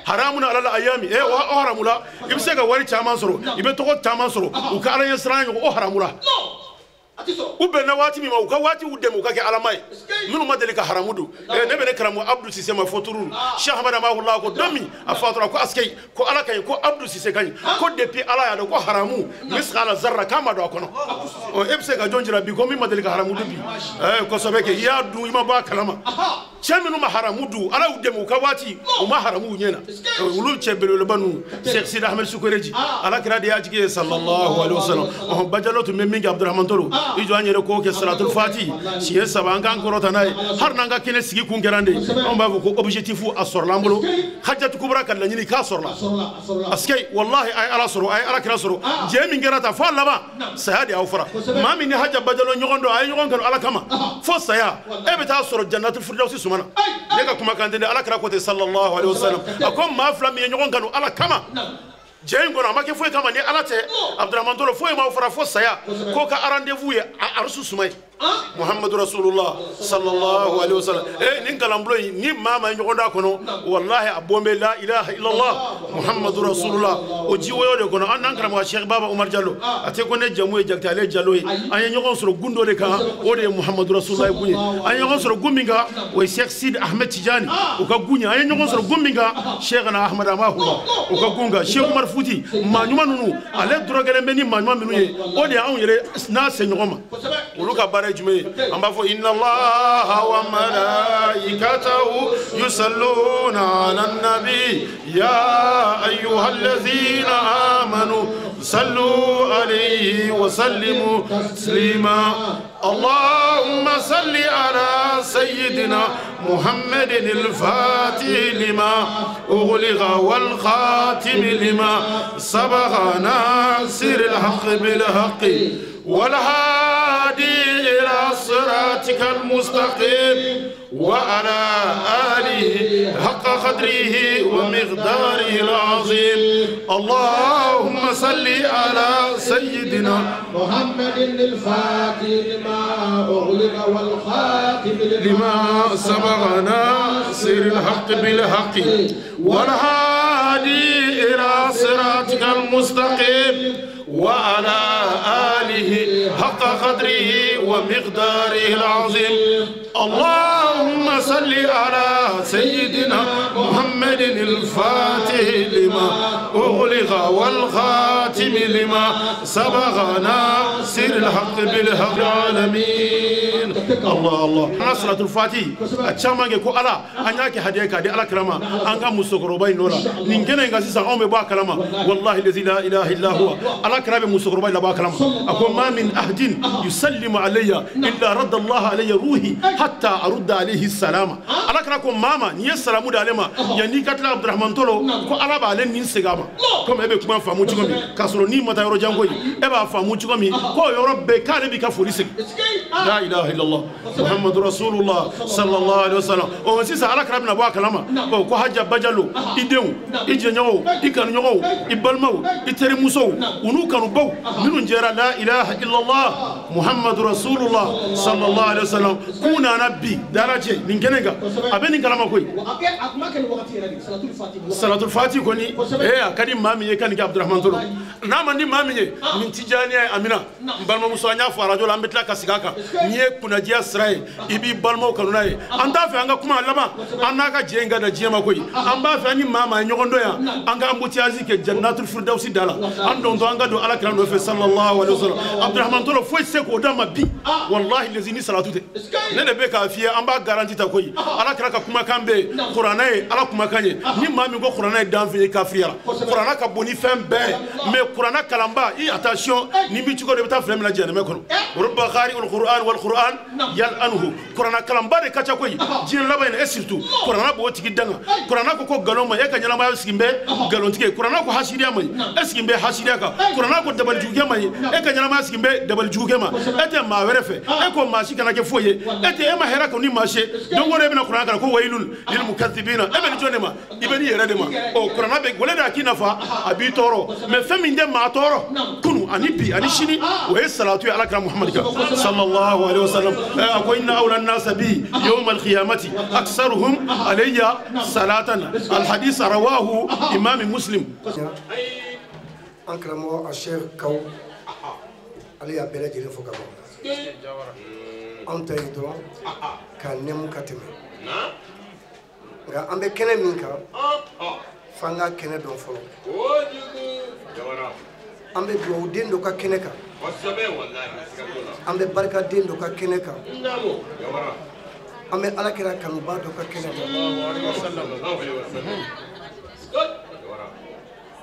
حرامنا على الأيام إيه وحرام لا يمسك واري تامان سرو يبتوكو تامان سرو وكارا يسران وحرام لا u bɛnna waati min ma u ka waati u dɛmɛ u ka kɛ alama ye minnu ma deli ka haramu dun ne bɛ ne karamɔgɔ Abdou Cissé ma fɔ turu Cheikh Ahmad Hamahullah ko don min a fatura ko asikɛyi ko Ala ka ɲi ko Abdou Cissé ka ɲi ko depuis Ala y'a dɔn ko haramu misikala zarra k'a ma don a kɔnɔ ɔ e bɛ se ka jɔn jira bi ko min ma deli ka haramu dun bi kosɛbɛ kɛ i y'a dun i ma bɔ a kalama cɛ minnu ma haramu dun Ala y'u dɛmɛ u ka waati u ma haramu u ɲɛ na olu cɛ belebeleba ninnu Cheikh Sidi Ahmed Sukoreji Ala kira de y'a jigi ye sallallahu alaihi wasallam ɔhɔn Bajalo tun bɛ min kɛ Abdurahmane Tolo i jɔ an yɛrɛ k'o kɛ salatul fati siɲɛ 3 an k'an kɔrɔta n'a ye hali n'an ka kɛnɛ sigi kun kɛra an de anw b'a fɔ ko objectif a sɔrɔla an bolo Hajjatu Kubra ka laɲini k'a sɔrɔla parce que wallahi a ye Ala sɔrɔ a ye Ala kira sɔrɔ jɛ min kɛra tan fo a laban saya de y'aw fara maa min ni Hajja Bajalo ɲɔgɔn dɔn a ye ɲɔgɔn kanu Ala kama fo saya e bɛ taa sɔrɔ jannatul firdausi suma na ne ka kumakan tɛ dɛ Ala kira ko ten sallallahu alaihi wasallam a ko maa 2 min ye ɲɔgɔn kanu Ala kama jɛ in kɔnɔ a ma kɛ foyi kama ni Ala tɛ Abdurahmane Tolo foyi m'aw fara fo saya k'o ka rendez-vous ye arusu suma ye Muhammadu Rasulullah sallallahu alaihi wasallam nin kalanbulon in ni maa ma ɲɔgɔn d'a kɔnɔ wallahi a bon bɛ la ilaha illallah Muhammadu Rasulullah o jiwoyo de kɔnɔ an n'an karamɔgɔ Cheikh Baba Umar Jalo a tɛ ko ne jamu ye Jakite ale ye Jalo ye an ye ɲɔgɔn sɔrɔ gun dɔ de kan o de ye Muhammadu Rasulullah ye gun ye an ye ɲɔgɔn sɔrɔ gun min kan o ye Cheikh Sidi Ahmed Tijani o ka gun ye an ye ɲɔgɔn sɔrɔ gun min kan Cheikh na Ahmad Hamahullah o ka gun kan Cheikh Umar Fouti maa ɲuman ninnu ale dɔrɔgɛlen bɛ ni maa ɲuman minnu ye o de y'anw yɛrɛ n'a se ɲɔgɔn ma olu ka baara ye jumɛn ye an b'a fɔ inna Allaha wa malaikatahu yusalluna ala nabi ya ayyuhallazina amanu صلوا عليه وسلموا تسليما. اللهم صل على سيدنا محمد الفاتح لما أغلق والخاتم لما سبق ناصر الحق بالحق والهادي إلى صراطك المستقيم وعلى آله حق قدره ومقداره العظيم. اللهم صل على سيدنا محمد الفاتح لما أغلق والخاتم لما سبق ناصر الحق بالحق والهادي إلى صراطك المستقيم وعلى آله حق قدره ومقداره العظيم. اللهم صل على سيدنا محمد الفاتح لما أغلق والخاتم لما سبق ناصر الحق بالحق العالمين. الله الله نصرة الفاتح أتشامك كو ألا أنياك هديك هدي على كرامة أنك مسكروبين نورا نينكنا إنك سيسا أمي با كلامة والله الذي لا إله إلا هو على كرامة مسكروبين لا با كلامة أقول ما من أحد يسلم علي إلا رد الله علي روحي حتى أرد عليه السلام. على كرامة ماما نية السلام دالما يعني كتلا عبد الرحمن تلو كو على بالين نين سجامة كم أبي كم فهمو تكمي كسروني ما تيرو جانكوي أبا فهمو تكمي كو يرب بكار بك فوريسك. لا إله إلا الله محمد رسول الله صلى الله عليه وسلم. أو سيسا على كرامة نبوا كلامة كو حاجة بجالو إديو إجنيو إكانيو إبلمو إترموسو ونو كانوا بو منو جرى لا إله إلا الله محمد رسول الله صلى الله عليه وسلم. كونا نبي درجة من كنغا أبني كلامة كوي صلاة الفاتح كوني إيه كريم مامي كان عبد الرحمن تلو نعم عندي مامي من تجاني أمينة بالما مسوانيا فراجول أمبتلا كسيكاكا نيه كناجيا سراي إبي بالما وكنوناي أنت في أنغا كم علما أنا كجينغا دجيما كوي أمبا في أني ماما نيوكوندويا أنغا أمبوتيازي كجنات الفردوس دالا أندون تو أنغا دو على كلام نوفي صلى الله عليه وسلم. عبد الرحمن تلو فوي سكو دام بي والله الذي ني صلاة تي نene bɛ k'a f'i ye an b'a garanti ta koyi ala kɛra ka kumakan bɛ yen kuranɛ ye ala kumakan ye ni maa min ko kuranɛ ye danfɛn ye kafiriyara kuranɛ ka bon ni fɛn bɛɛ ye mais kuranɛ kalanba i attention ni b'i cogo dɔ i bɛ taa filɛ min na jahanamɛ kɔnɔ rubba qari'ul qur'an wal qur'an yal'anhu kuranɛ kalanba de ka ca koyi diɲɛ laban in et surtout kuranɛ b'o tigi danga kuranɛ ko ko nkalon ma e ka ɲɛnamaya sigi bɛ nkalontigɛ ye kuranɛ ko hasidiya ma ɲi e sigi bɛ hasidiya kan kuranɛ ko dabalijugukɛ ma ɲi e ka ɲɛnamaya sigi bɛ dabalijugukɛ ma e tɛ maa wɛrɛ fɛ e ko maa si kana kɛ foyi ye e tɛ e ma hɛrɛ kɛ ni maa si ye don o don e bɛna kuranɛ kalan ko wayilun lil mukazibina e bɛ ni jɔn de ma i bɛ ni yɛrɛ de ma ɔ kuranɛ bɛ wale de a k'i nafa a b'i tɔɔrɔ mais fɛn min tɛ maa tɔɔrɔ kunu ani bi ani sini o ye salatu ye ala kira Muhammad kan sallallahu alaihi wasallam. A ko inna awla an-nasa bi yawm al-qiyamati aktharuhum alayya salatan al-hadith rawahu imam Muslim. An karamɔgɔ a Cheikh Kaw ale y'a bɛɛ lajɛlen fo ka ban anw ta ye dɔrɔn ka nɛmu ka tɛmɛ nka an bɛ kɛnɛ min kan f'an ka kɛnɛ dɔn fɔlɔ. An bɛ dugawuden dɔ ka kɛnɛ kan an bɛ barikaden dɔ ka kɛnɛ kan an bɛ ala kira kanuba dɔ ka kɛnɛ kan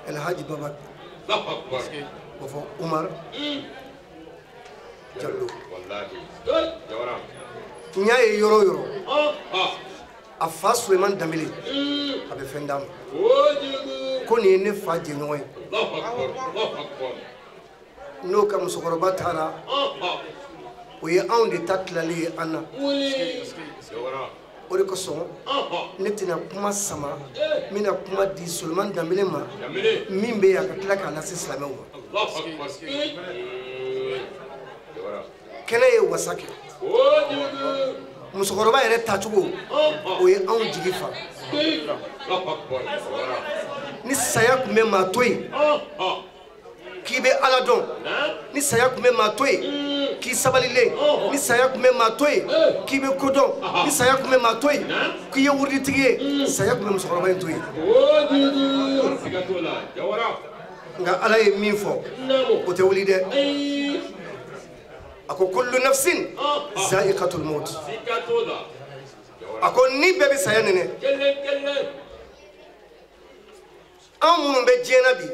Elhaji Baba o fɔ Umar Jallo. N y'a ye yɔrɔ o yɔrɔ a fa Suleman Danbele a bɛ fɛn d'a ma ko nin ye ne fa jɛɲɔgɔn ye n'o ka musokɔrɔba taara o ye anw de ta tilalen ye an na o de kosɔn ne tɛna kuma sama n bɛna kuma di Suleman Danbele ma min bɛ yen a ka tila k'a lase silamɛw ma. Kɛnɛ ye wasa kɛ musokɔrɔba yɛrɛ tacogo o ye anw jigi fa ni saya tun bɛ maa to yen k'i bɛ ala dɔn ni saya tun bɛ maa to yen k'i sabalilen ni saya tun bɛ maa to yen k'i bɛ ko dɔn ni saya tun bɛ maa to yen k'i ye wuruditigi ye saya tun bɛ musokɔrɔba in to yen nka ala ye min fɔ o tɛ wuli dɛ. A ko kullu nafsin za'iqatul maut a ko ni bɛɛ bɛ saya nɛnɛ Anw minnu bɛ diɲɛ na bi,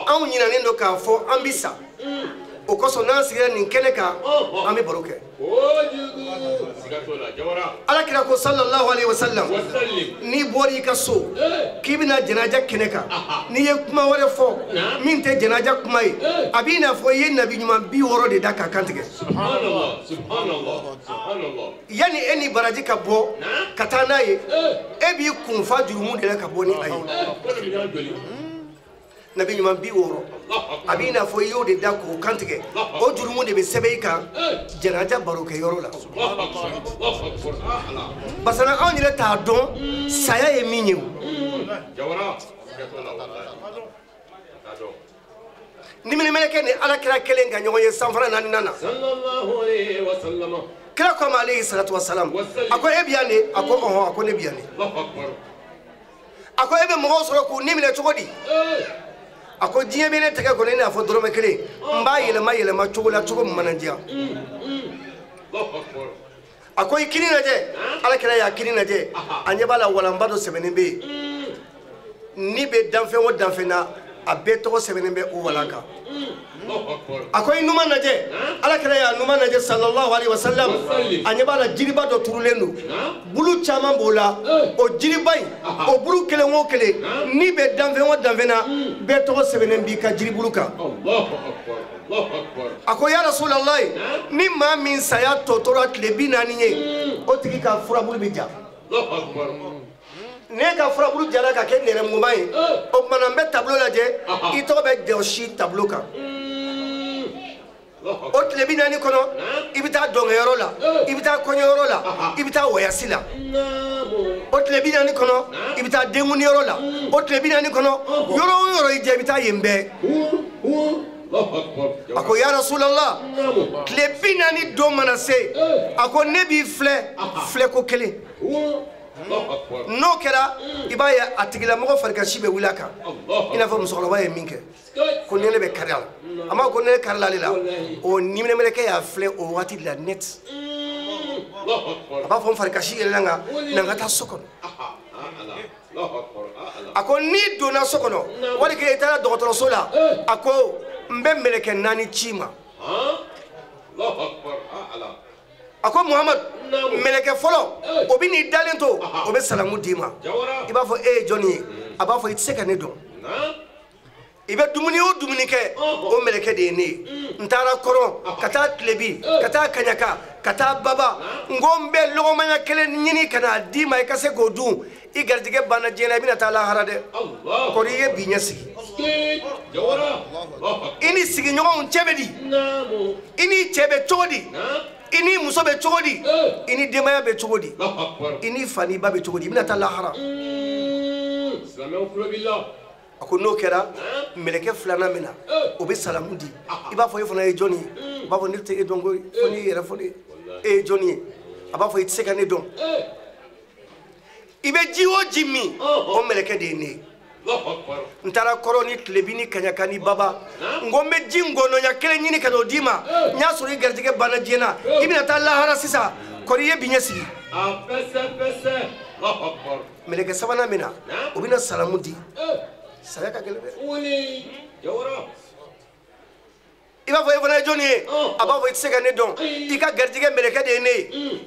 anw ɲinɛnen don k'a fɔ an bi sa. O kosɔn n'an sigira nin kɛnɛ kan, an bɛ baro kɛ. Ala kira ko sallallahu alaihi wasallam, n'i bɔra i ka so k'i bɛna janaja kɛnɛ kan, n'i ye kuma wɛrɛ fɔ min tɛ janaja kuma ye, a b'i n'a fɔ i ye nabi ɲuman 60 de da k'a kantigɛ. Yanni e ni baraji ka bɔ ka taa n'a ye, e b'i kun fa jurumu de la ka bɔ ni a ye. Nabi ɲuman 60, a b'i n'a fɔ i y'o de da k'o kantigɛ, o jurumu de bɛ sɛbɛn i kan janaja barokɛyɔrɔ la. Parce que anw yɛrɛ t'a dɔn saya ye min ye o. Niminimɛlɛkɛ ni ala kira kelen ka ɲɔgɔn ye sanfara naaninan na. Kira ko a ma alayhi salatu wa salam, a ko e bi yan de? A ko ɔhɔn, a ko ne bi yan de. A ko e bɛ mɔgɔw sɔrɔ k'u ni minɛ cogo di? A ko diɲɛ bɛ ne tɛgɛ kɔnɔ i n'a fɔ dɔrɔmɛ kelen, n b'a yɛlɛma yɛlɛma cogo la cogo min mana diya. A ko i kini lajɛ, ala kira y'a kini lajɛ, a ɲɛ b'a la walanba dɔ sɛbɛnnen bɛ yen. Ni bɛ danfɛn o danfɛn na, a bɛɛ tɔgɔ sɛbɛnnen bɛ o walan kan. A ko i numan lajɛ, ala kira y'a numan lajɛ sallallahu alaihi wasallam, a ɲɛ b'a la jiriba dɔ turulen don, bulu caman b'o la, o jiriba in, o bulu kelen o kelen, ni bɛ danfɛn o danfɛn na, bɛɛ tɔgɔ sɛbɛnnen b'i ka jiribulu kan. A ko ya Rasulallahi, ni maa min saya tɔ tora tile 40 ye, o tigi ka furabulu bɛ ja. Ne ka furabulu jara ka kɛ nɛrɛmuguma ye, o tuma na n bɛ tableau lajɛ, i tɔgɔ bɛ jɔsi tableau kan. O tile 40 kɔnɔ, i bɛ taa dɔnkɛyɔrɔ la, i bɛ taa kɔɲɔyɔrɔ la, i bɛ taa wɔyasi la. O tile 40 kɔnɔ, i bɛ taa denkundiyɔrɔ la. O tile 40 kɔnɔ, yɔrɔ o yɔrɔ i jɛ, i bɛ taa yen bɛɛ. A ko ya Rasulallah, tile 40 don mana se, a ko ne b'i filɛ filɛko kelen. N'o kɛra, i b'a ye a tigilamɔgɔ farikasi bɛ wuli a kan, i n'a fɔ musokɔrɔba ye min kɛ, ko nɛnɛ bɛ kari a la. A ma ko nɛnɛ karila ale la, o niminɛmɛlɛkɛ y'a filɛ o waati de la net. A b'a fɔ n farikasi yɛlɛla n kan, na n ka taa so kɔnɔ. A ko n'i donna so kɔnɔ, wali kelen i taara dɔgɔtɔrɔso la, a ko n bɛ mɛlɛkɛ 4 ci ma. A ko Muhamadu, mɛlɛkɛ fɔlɔ, o bɛ n'i dalen to, o bɛ salamu d'i ma. I b'a fɔ e ye jɔnni ye? A b'a fɔ i tɛ se ka ne dɔn. I bɛ dumuni o dumuni kɛ, o mɛlɛkɛ de ye ne ye. N taara kɔrɔn, ka taa tilebi, ka taa kaɲaka, ka taa baba, n ko n bɛ lɔgɔmanya kelen ɲini ka n'a d'i ma i ka se k'o dun. I garijɛgɛ banna diɲɛ na, i bɛna taa lahara dɛ. Kɔri i ye bi ɲɛ sigi. I ni sigiɲɔgɔnw cɛ bɛ di? I ni cɛ bɛ cogo di? I ni muso bɛ cogo di? I ni denbaya bɛ cogo di? I ni fa n'i ba bɛ cogo di? I bɛna taa lahara. A ko n'o kɛra, mɛlɛkɛ filanan min na, o bɛ salamu di. I b'a fɔ e fana ye jɔnni ye? A b'a fɔ ne tɛ e dɔn koyi, fo n'i yɛrɛ fɔ ne ye. E ye jɔnni ye? A b'a fɔ i tɛ se ka ne dɔn. I bɛ ji o ji min, o mɛlɛkɛ de ye ne ye. N taara kɔrɔ ni tilebi ni kaɲaka ni baba, n ko n bɛ ji ngɔnɔnya kelen ɲini ka n'o d'i ma. N y'a sɔrɔ i garijɛgɛ banna diɲɛ na, i bɛna taa lahara sisan, kɔri i ye bi ɲɛ sigi. Mɛlɛkɛ sabanan min na, o bɛna salamu di. Saya ka gɛlɛn dɛ. I b'a fɔ e fana ye jɔnni ye? A b'a fɔ i tɛ se ka ne dɔn. I ka garijɛgɛ mɛlɛkɛ de ye ne ye.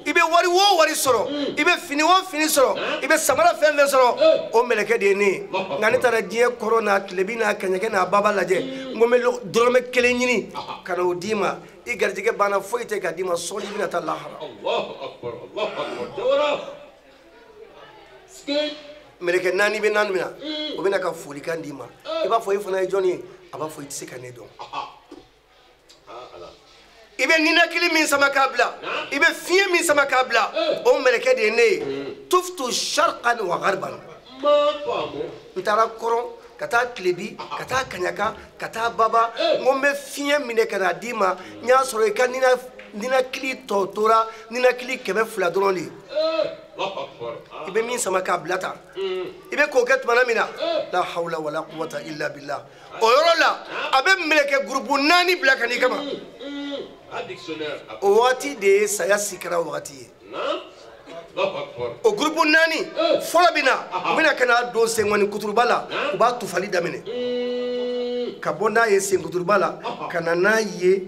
I bɛ wari o wari sɔrɔ, i bɛ fini o fini sɔrɔ, i bɛ samara fɛn fɛn sɔrɔ, o mɛlɛkɛ de ye ne ye. Nka ne taara diɲɛ kɔrɔ n'a tilebi n'a kaɲɛkɛ n'a baba lajɛ, n ko n bɛ dɔrɔmɛ kelen ɲini ka n'o d'i ma. I garijɛgɛ banna, foyi tɛ ka d'i ma, sɔɔni i bɛna taa lahara. Mɛlɛkɛ 4 bɛ naani min na, o bɛna ka folikan d'i ma. I b'a fɔ e fana ye jɔnni ye? A b'a fɔ i tɛ se ka ne dɔn. I bɛ ninakili min sama k'a bila, i bɛ fiɲɛ min sama k'a bila, o mɛlɛkɛ de ye ne ye. Tuftu sharqan wa gharban. N taara kɔrɔn, ka taa tilebi, ka taa kaɲaka, ka taa baba, n ko n bɛ fiɲɛ minɛ ka n'a d'i ma. N y'a sɔrɔ i ka ninakili tɔ tora ninakili 200 dɔrɔn de ye. I bɛ min sama k'a bila tan, i bɛ k'o kɛ tuma min na, la hawla wala quwwata illa billah. O yɔrɔ la, a bɛ mɛlɛkɛ gurupu 4 bila ka n'i kama. O waati de ye saya sikara wagati ye. O gurupu 4 fɔlɔ bɛ na, u bɛna ka na don senkɔni kuturuba la, u b'a tufali daminɛ ka bɔ n'a ye senkuturuba la ka na n'a ye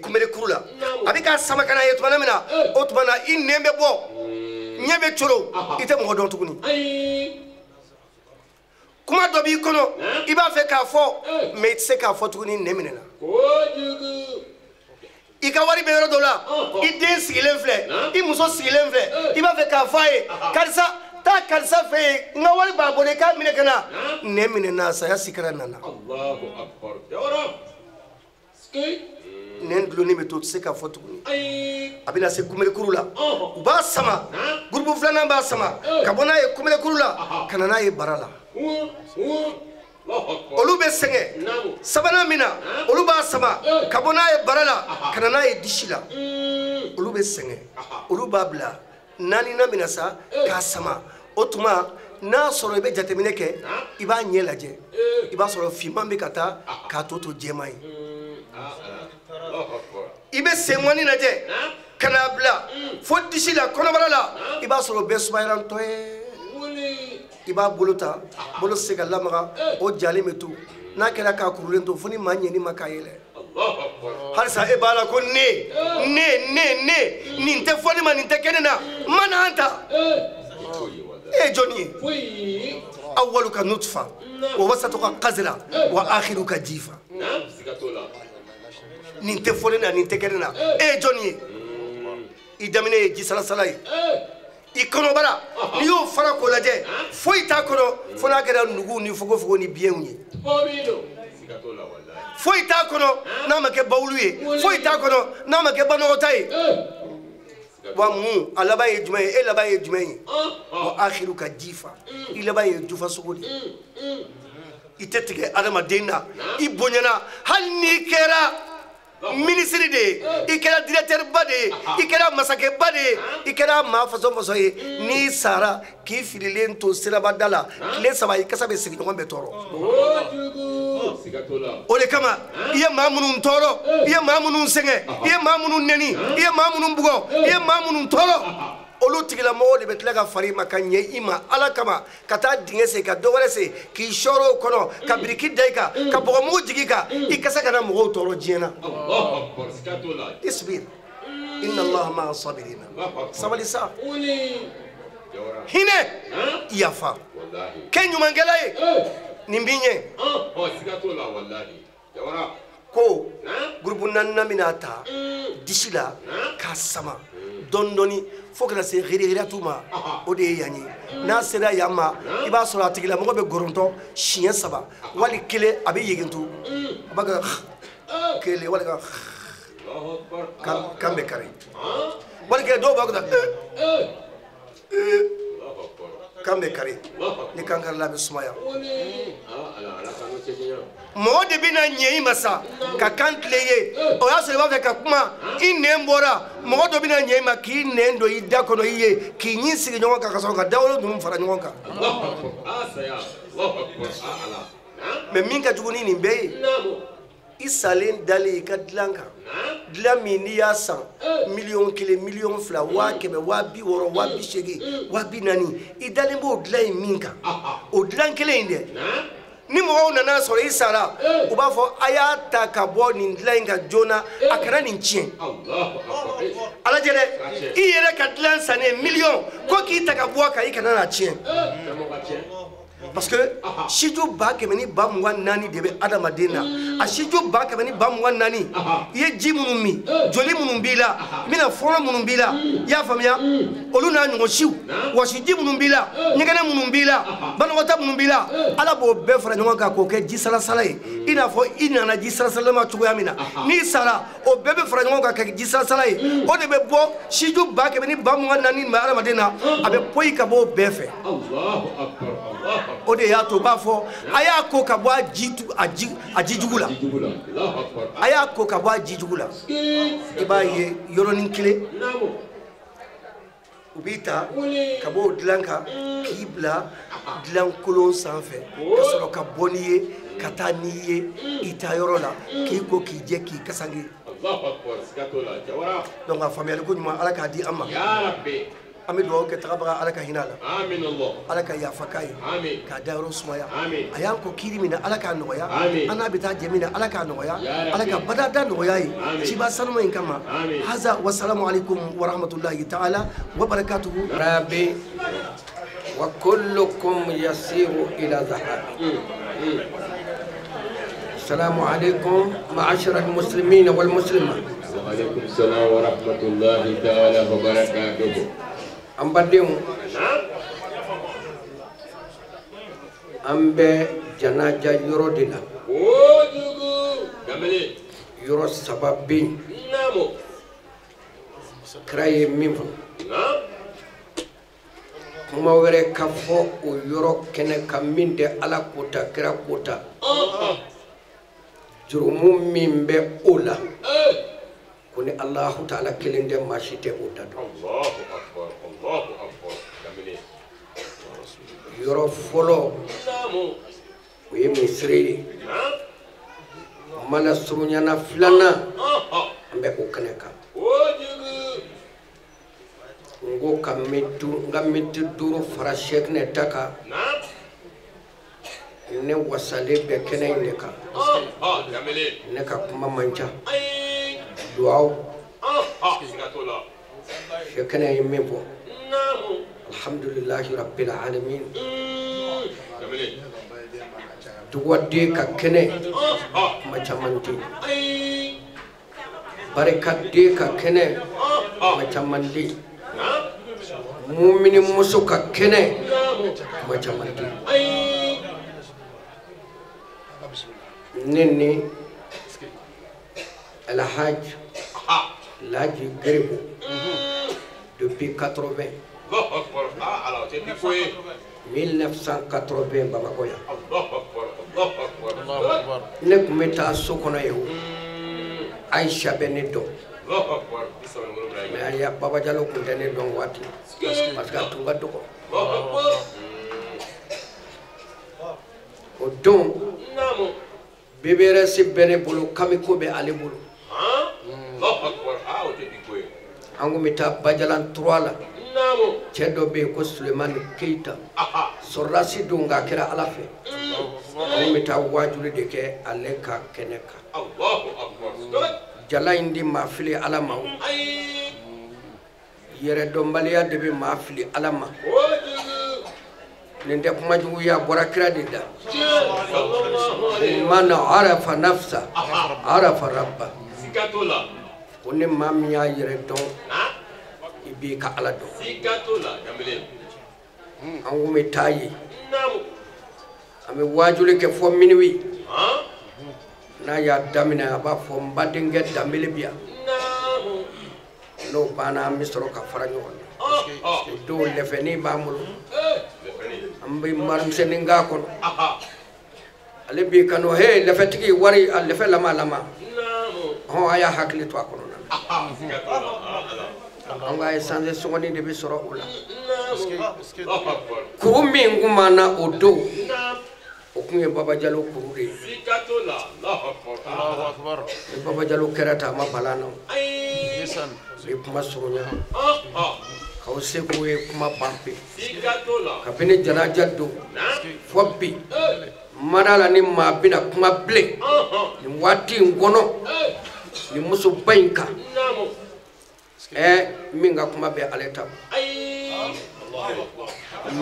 kunberekuru la. A bɛ k'a sama ka n'a ye tuma min na, o tuma na i nɛn bɛ bɔ, ɲɛ bɛ coro, i tɛ mɔgɔ dɔn tuguni. Kuma dɔ b'i kɔnɔ, i b'a fɛ k'a fɔ, mais i tɛ se k'a fɔ tuguni, nɛn minɛna. I ka wari bɛ yɔrɔ dɔ la, i den sigilen filɛ, i muso sigilen filɛ, i b'a fɛ k'a fɔ a ye karisa, taa karisa fɛ yen, n ka wari b'a bolo, i k'a minɛ ka na. Nɛn minɛna, saya sikara nana. Nɛn dulonnen bɛ to, o tɛ se k'a fɔ tuguni. A bɛna se kunberekuru la, u b'a sama, gurupu 2nan b'a sama ka bɔ n'a ye kunberekuru la ka na n'a ye bara la. Olu bɛ sɛgɛn. 3nan min na, olu b'a sama ka bɔ n'a ye bara la ka na n'a ye disi la. Olu bɛ sɛgɛn, olu b'a bila. 4nan min na sa, k'a sama. O tuma n'a sɔrɔ i bɛ jateminɛ kɛ, i b'a ɲɛ lajɛ, i b'a sɔrɔ finman bɛ ka taa k'a to jɛman ye. I bɛ senkɔni lajɛ ka n'a bila fo disi la, kɔnɔbara la, i b'a sɔrɔ o bɛɛ sumayara ntɔ ye. I b'a bolo ta, bolo tɛ se ka lamaga, o jalen bɛ to. N'a kɛra k'a kurulen to, fo ni maa ɲɛni ma k'a yɛlɛ. Halisa e b'a la ko ne ne ne ne, nin tɛ fɔ ne ma, nin tɛ kɛ ne na, n ma na an ta. E ye jɔnni ye? Awwaluka nutfa wa wasatuka qazra wa akhiruka jifa. Nin tɛ fɔ ne na, nin tɛ kɛ ne na. E ye jɔnni ye? I daminɛ ye ji salasala ye. I kɔnɔbara, n'i y'o fara k'o lajɛ, foyi t'a kɔnɔ fo n'a kɛra nuguw ni fogofogo ni biɲɛw ye. Foyi t'a kɔnɔ n'a ma kɛ bawulu ye, foyi t'a kɔnɔ n'a ma kɛ banɔgɔta ye. Wa mun a laban ye jumɛn ye? E laban ye jumɛn ye? Wa akhiru ka jifa, i laban ye jufa sogo de ye. I tɛ tigɛ adamaden na, i bonyana, hali n'i kɛra ministre de ye, i kɛra directeur ba de ye, i kɛra masakɛba de ye, i kɛra maa fasɔn fasɔn ye, n'i sara k'i fililen to sirabada la tile 3, i kasa bɛ sigiɲɔgɔn bɛɛ tɔɔrɔ. O de kama i ye maa minnu tɔɔrɔ, i ye maa minnu sɛgɛn, i ye maa minnu nɛni, i ye maa minnu bugɔ, i ye maa minnu tɔɔrɔ, olu tigilamɔgɔw de bɛ tila ka fara i ma ka ɲɛ i ma Ala kama, ka taa dingɛ sen, ka dɔ wɛrɛ sen, k'i sɔɔrɔ o kɔnɔ, ka biriki da i kan, ka bɔgɔmugu jigin i kan, i kasa kana mɔgɔw tɔɔrɔ diɲɛ na. Isbir inna Allaha ma'a sabirina. Sabali sa, hinɛ, yafa, kɛ ɲumankɛla ye, nin b'i ɲɛ. Ko gurupu 4nan bɛna ta disi la k'a sama dɔɔni dɔɔni fo kana se hirihiratu ma, o de ye yan ye. N'a sera yan ma, i b'a sɔrɔ a tigilamɔgɔ bɛ gɔrɔntɔ siɲɛ 3 wali 1, a bɛ yegentu, a b'a kɛ 1 wali ka kan bɛ kari, wali 1 dɔw b'a kɛ kan bɛ kari. Ni kan karila, a bɛ sumaya. Mɔgɔ de bɛna ɲɛ i ma sa ka kan tile ye, o y'a sɔrɔ i b'a fɛ ka kuma, i nɛn bɔra, mɔgɔ dɔ bɛna ɲɛ i ma k'i nɛn don i da kɔnɔ i ye, k'i ɲin sigi ɲɔgɔn kan ka sɔrɔ ka dawolo ninnu fara ɲɔgɔn kan. Mais min ka jugu ni nin bɛɛ ye, i salen dalen i ka dilan kan, dilan min n'i y'a san 1,000,000, 2,000,000, 100,000, 60,000, 80,000, 40,000, i dalen b'o dilan in min kan, o dilan kelen in dɛ, ni mɔgɔw nana sɔrɔ i sara, u b'a fɔ a y'a ta ka bɔ nin dilan in kan joona, a kana nin tiɲɛ. Ala jɛ dɛ, i yɛrɛ ka dilan sannen 1,000,000 ko k'i ta ka bɔ a kan, i kana n'a tiɲɛ. Parce que siju 124,000 de bɛ adamaden na. A siju 124,000, i ye ji minnu min, joli minnu b'i la, i bɛna fɔlɔ minnu b'i la, i y'a faamuya, olu n'a ɲɔgɔn siw, wɔsiji minnu b'i la, ɲɛgɛnɛ minnu b'i la, banakɔta minnu b'i la, Ala b'o bɛɛ fara ɲɔgɔn kan k'o kɛ ji salasala ye. I n'a fɔ i nana ji salasalama cogoya min na, n'i sara, o bɛɛ bɛ fara ɲɔgɔn kan ka kɛ ji salasala ye. O de bɛ bɔ siju 124,000 bɛ adamaden na, a bɛ poyi ka bɔ o bɛɛ fɛ. O de y'a to u b'a fɔ a y'a ko ka bɔ a ji jugu la, a y'a ko ka bɔ a ji jugu la. I b'a ye yɔrɔnin kelen u b'i ta ka bɔ o dilan kan k'i bila dilan kolon sanfɛ ka sɔrɔ ka bɔ n'i ye ka taa n'i ye i taa yɔrɔ la k'i ko k'i jɛ k'i kasange. Donc a faamuyali ko ɲuman Ala k'a di an ma. An bɛ dugawu kɛ tagabaga Ala ka hinɛ a la. Ala ka yafa k'a ye. K'a dayɔrɔ sumaya. A y'an ko kiiri min na Ala k'a nɔgɔya. An n'a bɛ taa jɛ min na Ala k'a nɔgɔya. Ala ka badada nɔgɔya ye. Ciba sanuma in kama. Haza wasalamu alaikum wa rahmatulahi ta'ala wa barakatuhu. Rabi wa kullukum yasiru ila zahabi. السلام عليكم معاشر المسلمين والمسلمات. وعليكم السلام ورحمة الله تعالى وبركاته. An badenw, an bɛ janaja yɔrɔ de la. Yɔrɔ saba bɛ yen. Kira ye min fɔ. Kuma wɛrɛ ka fɔ o yɔrɔ kɛnɛ kan min tɛ Ala ko ta kira ko ta. Jurumu min bɛ o la. Ko ni Alahu ta'ala kelen tɛ maa si tɛ o da dɔn. Yɔrɔ fɔlɔ o ye misiri ye. Mana surunyana filanan an bɛ o kɛnɛ kan. N ko ka n ka miniti 5 fara Sɛkinɛ ta kan. Ne wasalen bɛ kɛnɛ in de kan. Ne ka kuma man ca. Duwawu. Sɛkinɛ ye min fɔ. Alhamdulilahi rabbil alamin. Dugaden ka kɛnɛ kuma caman tɛ yen. Barikaden ka kɛnɛ kuma caman tɛ yen. Mumini muso ka kɛnɛ kuma caman tɛ yen. Ne ni Alhaji Laji Garibu depuis 80. 1980 Bamakɔ yan. Ne tun bɛ taa so kɔnɔ yen o. Aisha bɛ ne dɔn. Mais Baba Jalo tun tɛ ne dɔn waati parce que a tun ka dɔgɔ. O don BBRS bɛ ne bolo, Kamiko bɛ ale bolo. An kun bɛ taa Bajalan 3 la. Cɛ dɔ bɛ yen ko Sulemani Keyita. Sɔrɔdasi don nka a kɛra Ala fɛ. An kun bɛ taa waajuli de kɛ ale ka kɛnɛ kan. Jala in di maa fili Ala ma o. Yɛrɛdɔnbaliya de bɛ maa fili Ala ma. Nin tɛ kuma jugu ye, a bɔra kira de da. Man arafa nafsa arafa rabba. Ko ni maa min y'a yɛrɛ dɔn, i b'i ka Ala dɔn. An kun bɛ taa yen. An bɛ waajuli kɛ fɔ minuit. N'a y'a daminɛ a b'a fɔ n badenkɛ Danbele bi yan. N'o banna an bɛ sɔrɔ ka fara ɲɔgɔn na. O don lɛfɛnin b'an bolo. An bɛ marimisɛnnin k'a kɔnɔ. Ale b'i kanu he lɛfɛtigi wari a lɛfɛ lama lama. Hɔn a y'a hakili to a kɔnɔ na. An ka esanse sɔngɔnin de bɛ sɔrɔ o la. Kuru min kun b'an na o don, o kun ye Baba Jalo kuru de ye. Ni Baba Jalo kɛra tan a ma bala na o. O ye kuma surunya. K'aw seko ye kuma ban pewu. Kabini janaja don fɔ bi, mana la ni maa bɛna kuma bilen nin waati in kɔnɔ nin musoba in kan, min ka kuma bɛ ale ta ma.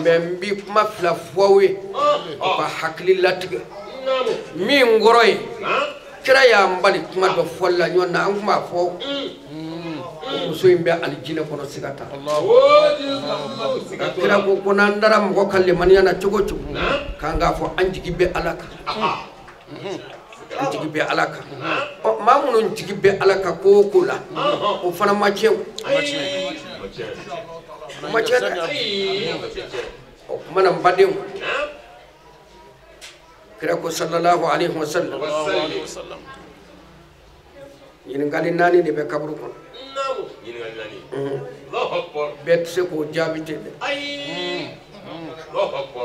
Mɛ n bi kuma fila fɔ aw ye u ka hakili latigɛ. Min kɔrɔ ye kira y'an bali kuma dɔ fɔli la ɲɔgɔn na, an tun b'a fɔ muso in bɛ alijinɛ kɔnɔ siga t'a la. Kira ko ko n'an dara mɔgɔ ka limaniya na cogo o cogo, k'an k'a fɔ an jigi bɛ Ala kan. An jigi bɛ Ala kan. Ɔ maa minnu jigi bɛ Ala kan ko o ko la, o fana ma tiɲɛ o. O ma tiɲɛ dɛ. O kuma na n badenw, kira ko sallallahu alaihi wa sallam, ɲininkali 4 de bɛ kaburu kɔnɔ. Bɛɛ tɛ se k'o jaabi ten dɛ.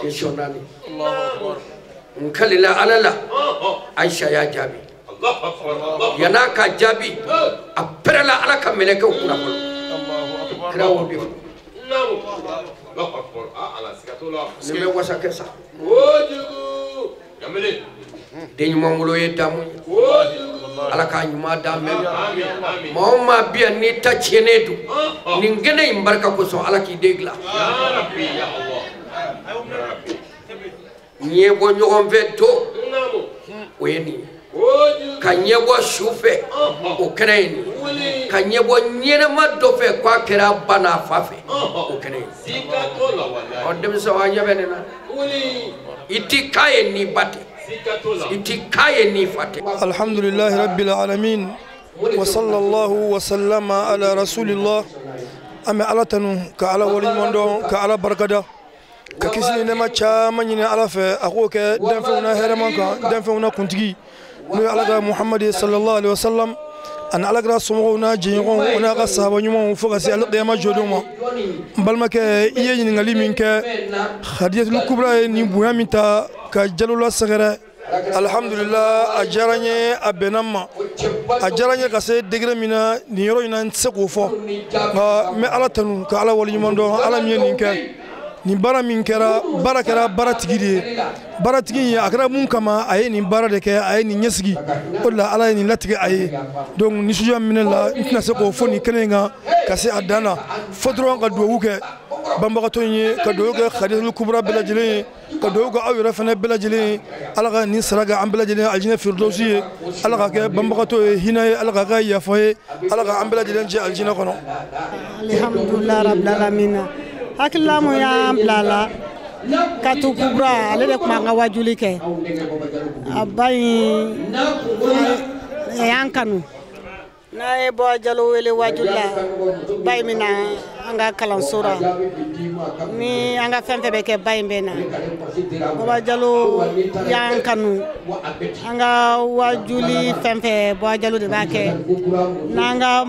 Question 4. N kalila Ala la, Aisha y'a jaabi. Yan'a ka jaabi, a pɛrɛla Ala ka mɛlɛkɛw kunna fɔlɔ. Kira y'o de fɔ. Nin bɛ wasa kɛ sa. Den ɲuman wolo ye damu ye. Ala k'a ɲuman d'an bɛɛ ma. Maa o maa bi yan n'i ta tiɲɛnen don, nin kɛnɛ in barika kosɔn Ala k'i den dilan. Ɲɛbɔ ɲɔgɔn fɛ to, o ye nin ye. Ka ɲɛbɔ su fɛ, o kɛnɛ ye nin ye. Ka ɲɛbɔ ɲɛnɛma dɔ fɛ k'a kɛra ba n'a fa fɛ, o kɛnɛ ye. Ɔ denmisɛnw, an ɲɛ bɛ nin na. I ti k'a ye n'i ba tɛ, i ti k'a ye n'i fa tɛ. Alhamdulillahi rabbil alamin wa sallallahu wa sallama ala rasulillah. An bɛ Ala tanu ka Ala waleɲuman dɔn ka Ala barikada ka kisi ni nɛɛma caman ɲini Ala fɛ a k'o kɛ danfɛnw na hɛrɛman kan, danfɛnw na kuntigi n'o ye Ala ka Muhamadi sallallahu alaihi wa sallam ani Ala kɛra somɔgɔw n'a jɛɲɔgɔnw o n'a ka sahaba ɲumanw fo ka se alikiyama jɔdon ma. N balimakɛ, i ye ɲininkali min kɛ, Hadijatul Kubra ye nin bonya min ta ka Jalo la sɛgɛrɛ, alhamdulillah a diyara n ye, a bɛnna n ma, a diyara n ye ka se degré min na nin yɔrɔ in na n tɛ se k'o fɔ, nka n bɛ Ala tanu ka Ala waleɲuman dɔn, Ala min ye nin kɛ. Nin baara min kɛra, baara kɛra baaratigi de ye. Baaratigi in a kɛra mun kama, a ye nin baara de kɛ, a ye nin ɲɛsigi, o de la Ala ye nin latigɛ a ye. Donc nisɔndiya min bɛ ne la, n tɛna se k'o fɔ nin kɛnɛ in kan ka se a dan na, fo dɔrɔn ka dugawu kɛ banbagatɔ in ye, ka dugawu kɛ Hadijatul Kubra bɛɛ lajɛlen ye, ka dugawu kɛ aw yɛrɛ fana bɛɛ lajɛlen ye. Ala ka nin sara kɛ an bɛɛ lajɛlen alijinɛ firidawusi ye, Ala ka kɛ banbagatɔ ye hinɛ ye, Ala ka kɛ yafa ye, Ala ka an bɛɛ lajɛlen jɛ alijinɛ kɔnɔ. Alhamdulilayi rabbil alamin. Hakilila mun y'an bila la Katu Kubra, ale de tun b'an ka wajuli kɛ. A ba in a y'an kanu. N'a ye Bɔ Jalo wele wajuli la, ba in bɛ na an ka kalanso la. Ni an ka fɛn fɛn bɛ kɛ, ba in bɛ na. Baba Jalo y'an kanu. An ka wajuli fɛn fɛn, Baba Jalo de b'a kɛ. N'an ka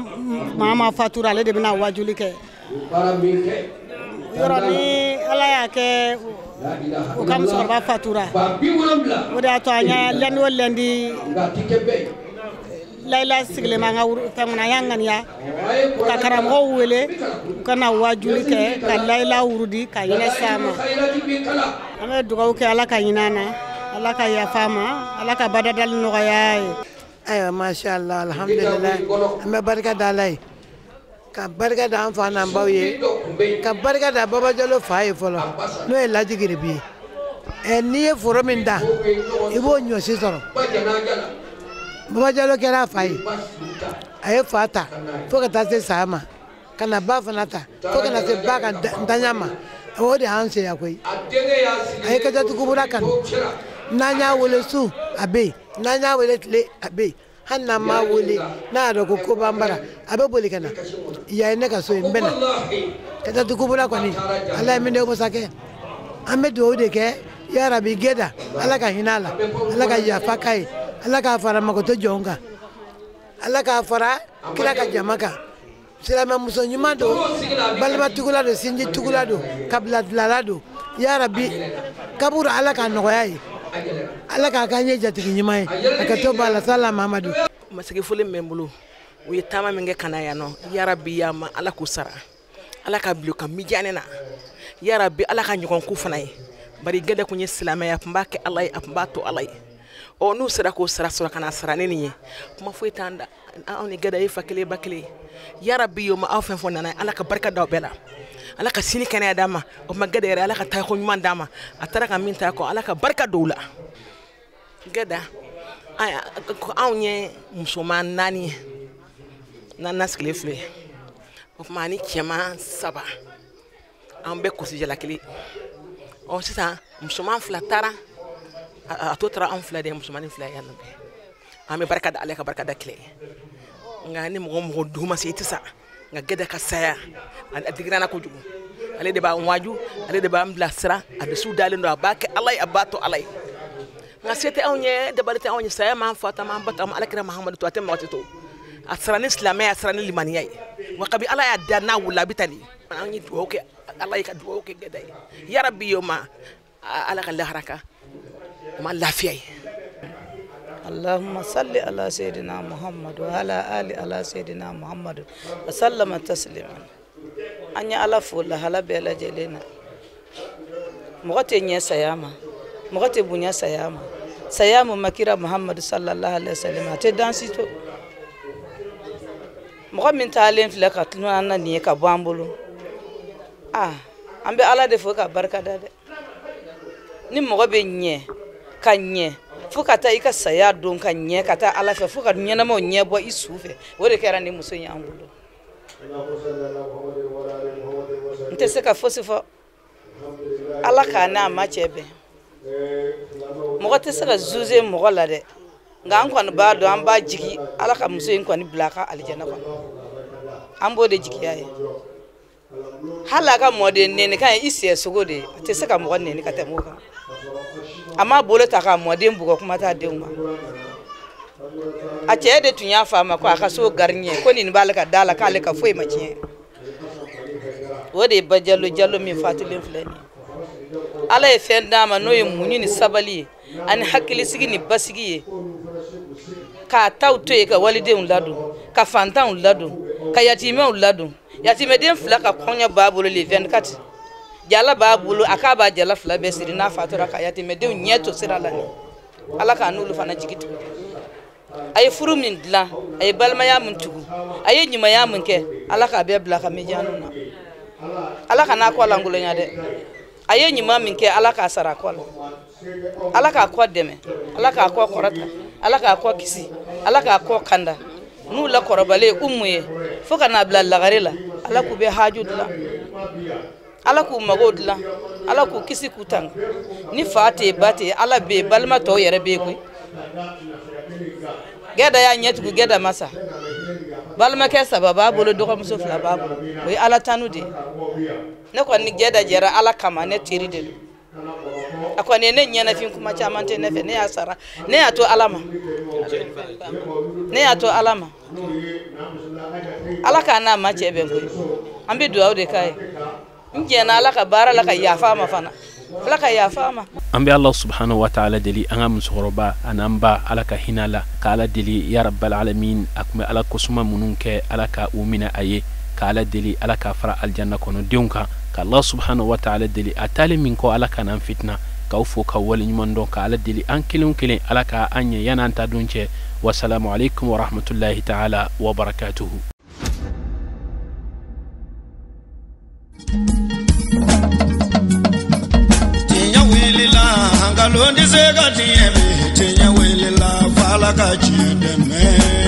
maa ma fatura, ale de bɛ na wajuli kɛ. Yɔrɔ ni Ala y'a kɛ o ka musokɔrɔba fatura, o de y'a to an y'a lundi o lundi Layila sigilen b'an ka fɛn kɔnɔ, an y'a ŋaniya ka karamɔgɔw wele u ka na wajuli kɛ ka Layila wurudi ka hinɛ s'a ma. An bɛ dugawu kɛ Ala ka hinɛ an na, Ala ka yafa an ma, Ala ka badadali nɔgɔya ye. Ayiwa, masha Allah, alhamdulilayi, an bɛ barika da Ala ye, ka barika da an fa n'an baw ye, ka barika da Baba Jalo fa ye fɔlɔ, n'o ye Laji Giribi ye. Ɛ n'i ye foro min da, i b'o ɲɔsi sɔrɔ. Baba Jalo kɛra a fa ye, a ye fa ta fo ka taa se saya ma, ka na ba fana ta fo ka na se ba ka ntanya ma. O de y'an seya koyi. A ye Kadiatou Kubra kanu, n'an y'a wele su a bɛ yen, n'an y'a wele tile a bɛ yen, hali n'an m'a wele n'a y'a dɔn ko b'an bara, a bɛ boli ka na. Yan ye ne ka so ye, n bɛ na. Kadiatou Kubra kɔni, Ala ye min de masakɛ, an bɛ dugawu de kɛ yarabi gɛda, Ala ka hinɛ a la, Ala ka yafa k'a ye, Ala k'a fara makoto jɔnw kan, Ala k'a fara kira ka jama kan. Silamɛmuso ɲuman don, balimatugula don, sinjitugula don, kabiladilala don. Yarabi kaburu Ala k'a nɔgɔya ye, Ala k'a k'an ye jatigi ɲuman ye, a ka to ba la sala Mamadu. Masakɛ foli min bɛ n bolo, u ye taama min kɛ ka na yan nɔ, yarabi ya ma Ala k'u sara, Ala ka bila u ka mijanɛ na, yarabi Ala ka ɲɔgɔn k'u fana ye. Bari gɛdɛ kun ye silamɛ ye, a tun b'a kɛ Ala ye, a tun b'a to Ala ye. Ɔ n'u sera k'o sara sɔrɔ ka na sara ne nin ye, kuma foyi t'an da, anw ni gɛdɛ ye fa kelen ba kelen ye. Yarabi yo ma aw fɛn fɛn nana, Ala ka barika da aw bɛɛ la, Ala ka sini kɛnɛya d'a ma, o ma gɛdɛ yɛrɛ Ala ka taako ɲuman d'a ma, a taara ka min ta kɔ Ala ka barika don u la. Gɛdɛ anw ye musoman 4 ye, n'an sigilen filɛ, o tuma ani cɛman 3, an bɛɛ kursijala kelen. Ɔ sisan musoman 2 taara, a to taara anw 2 de ye, musomannin 2 yan nɔ bɛɛ. An bɛ barika da Ala ka barika da tile ye. Nka ni mɔgɔ mɔgɔ dugu ma se i tɛ sa, nka gɛdɛ ka saya a digira n na kojugu. Ale de b'an waaju, ale de b'an bilasira, a dusu dalen don, a b'a kɛ Ala ye, a b'a to Ala ye. Nka se tɛ anw ye, dabali tɛ anw ye, saya m'an fa ta, m'an ba ta, Ala kira Mahamadu to, a tɛ mɔgɔ tɛ to. A sara ni silamɛya, a sara ni limaniya ye. Wa kabi Ala y'a da n'a wulila a bɛ taa de. An ye dugawu kɛ Ala ye, ka dugawu kɛ gɛdɛ ye. Yarabi yo ma Ala ka lahara ka ma lafiya ye. اللهم صل على سيدنا محمد وعلى آل على سيدنا محمد وسلم تسليما. An ye Ala fo lahala bɛɛ lajɛlen na. Mɔgɔ tɛ ɲɛ saya ma, mɔgɔ tɛ bonya saya ma. Saya mun ma kira Muhammadu sallallahu alaihi wasallam a tɛ dansi to. Mɔgɔ min taalen filɛ ka tunu an na nin ye ka bɔ an bolo. Ah, an bɛ Ala de fo ka barika da dɛ. Ni mɔgɔ bɛ ɲɛ ka ɲɛ fo ka taa i ka saya don ka ɲɛ ka taa Ala fɛ fo ka ɲɛnamaw ɲɛ bɔ i su fɛ, o de kɛra nin muso in y'an bolo. N tɛ se ka fosi fɔ. Ala k'a n'a ma cɛ bɛn. Mɔgɔ tɛ se ka zuze mɔgɔ la dɛ, nka an kɔni b'a dɔn, an b'a jigi Ala ka muso in kɔni bila a ka alijana kɔnɔ. An b'o de jigiya ye. Hali a ka mɔden nɛnikan ye i sɛ sogo de ye, a tɛ se ka mɔgɔ nɛni ka tɛmɛ o kan. A m'a bolo ta k'a mɔden bugɔ, kuma t'a denw ma. A cɛ de tun y'a fɔ a ma ko a ka so gariɲɛ, ko nin b'ale ka da la k'ale ka foyi ma tiɲɛ. O de ye Ba Jalo, Jalo min fatulen filɛ nin ye. Ala ye fɛn d'a ma n'o ye muɲu ni sabali ye ani hakilisigi ni basigi ye, k'a taw to yen ka walidenw ladon, ka fantanw ladon, ka yatimɛw ladon. Yatimɛden 2 ka kɔɲɔ b'a bolo le 24, jala b'a bolo, a k'a b'a jala 2 bɛɛ siri n'a fatura ka yatimɛdenw ɲɛ to sira la nin. Ala k'a n'olu fana jigi tugu. A ye furu min dilan, a ye balimaya min tugu, a ye ɲumanya min kɛ, Ala k'a bɛɛ bila ka mijanu na. Ala kana kɔ lankolonya dɛ. A ye ɲuman min kɛ, Ala k'a sara a kɔ la. Ala k'a kɔ dɛmɛ, Ala k'a kɔ kɔrɔta, Ala k'a kɔ kisi, Ala k'a kɔ kanda. N'u la kɔrɔbalen Umu ye fo ka n'a bila lagare la, Ala k'u bɛ haju dilan, Ala k'u mago dilan, Ala k'u kisi k'u tanga. Ni fa tɛ yen, ba tɛ yen, Ala bɛ yen, balima tɔw yɛrɛ bɛ yen koyi. Gɛda y'a ɲɛ tugu, Gɛda ma sa. Balimakɛ 3 b'a bolo, dɔgɔmuso 2 b'a bolo. O ye Ala tanu de ye. Ne kɔni ni Gɛda jɛra Ala kama, ne teri de don. A kɔni ye ne ɲɛnafin, kuma caman tɛ ne fɛ, ne y'a sara, ne y'a to Ala ma, ne y'a to Ala ma. Ala k'a n'a ma cɛ bɛn koyi. An bɛ dugawu de k'a ye. N jɛnna Ala ka baara la ka yafa a ma fana. Ala ka yafa a ma. An bɛ Allah subhanahu wa ta'ala deli an ka musokɔrɔba an'an ba, Ala ka hinɛ la, ka Ala deli ya rabbal alamin, a tun bɛ Ala kosuma minnu kɛ, Ala ka u minɛ a ye, ka Ala deli Ala k'a fara aljanna kɔnɔ denw kan, ka Allah subhanahu wa ta'ala deli a taalen min kɔ, Ala ka n'an fitina. K'aw fo ka waleɲuman dɔn, ka Ala deli an kelen o kelen, Ala ka an ɲɛ yan'an ta don cɛ. Wasalamu alaikum wa rahmatullahi ta'ala wa barakatuhu. Tiɲɛ wulila, nkalon tɛ se ka tiɲɛ bi. Tiɲɛ wulila, f'Ala ka tiɲɛ dɛmɛ.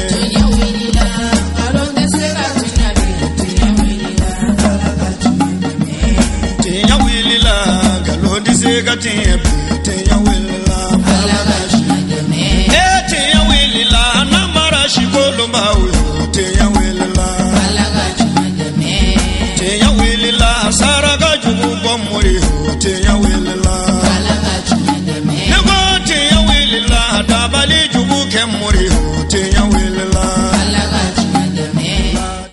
Tiɲɛ wulila, nkalon tɛ se ka tiɲɛ bi. Tiɲɛ wulila, f'Ala ka tiɲɛ dɛmɛ. Tiɲɛ wulila, nkalon tɛ se ka tiɲɛ bi.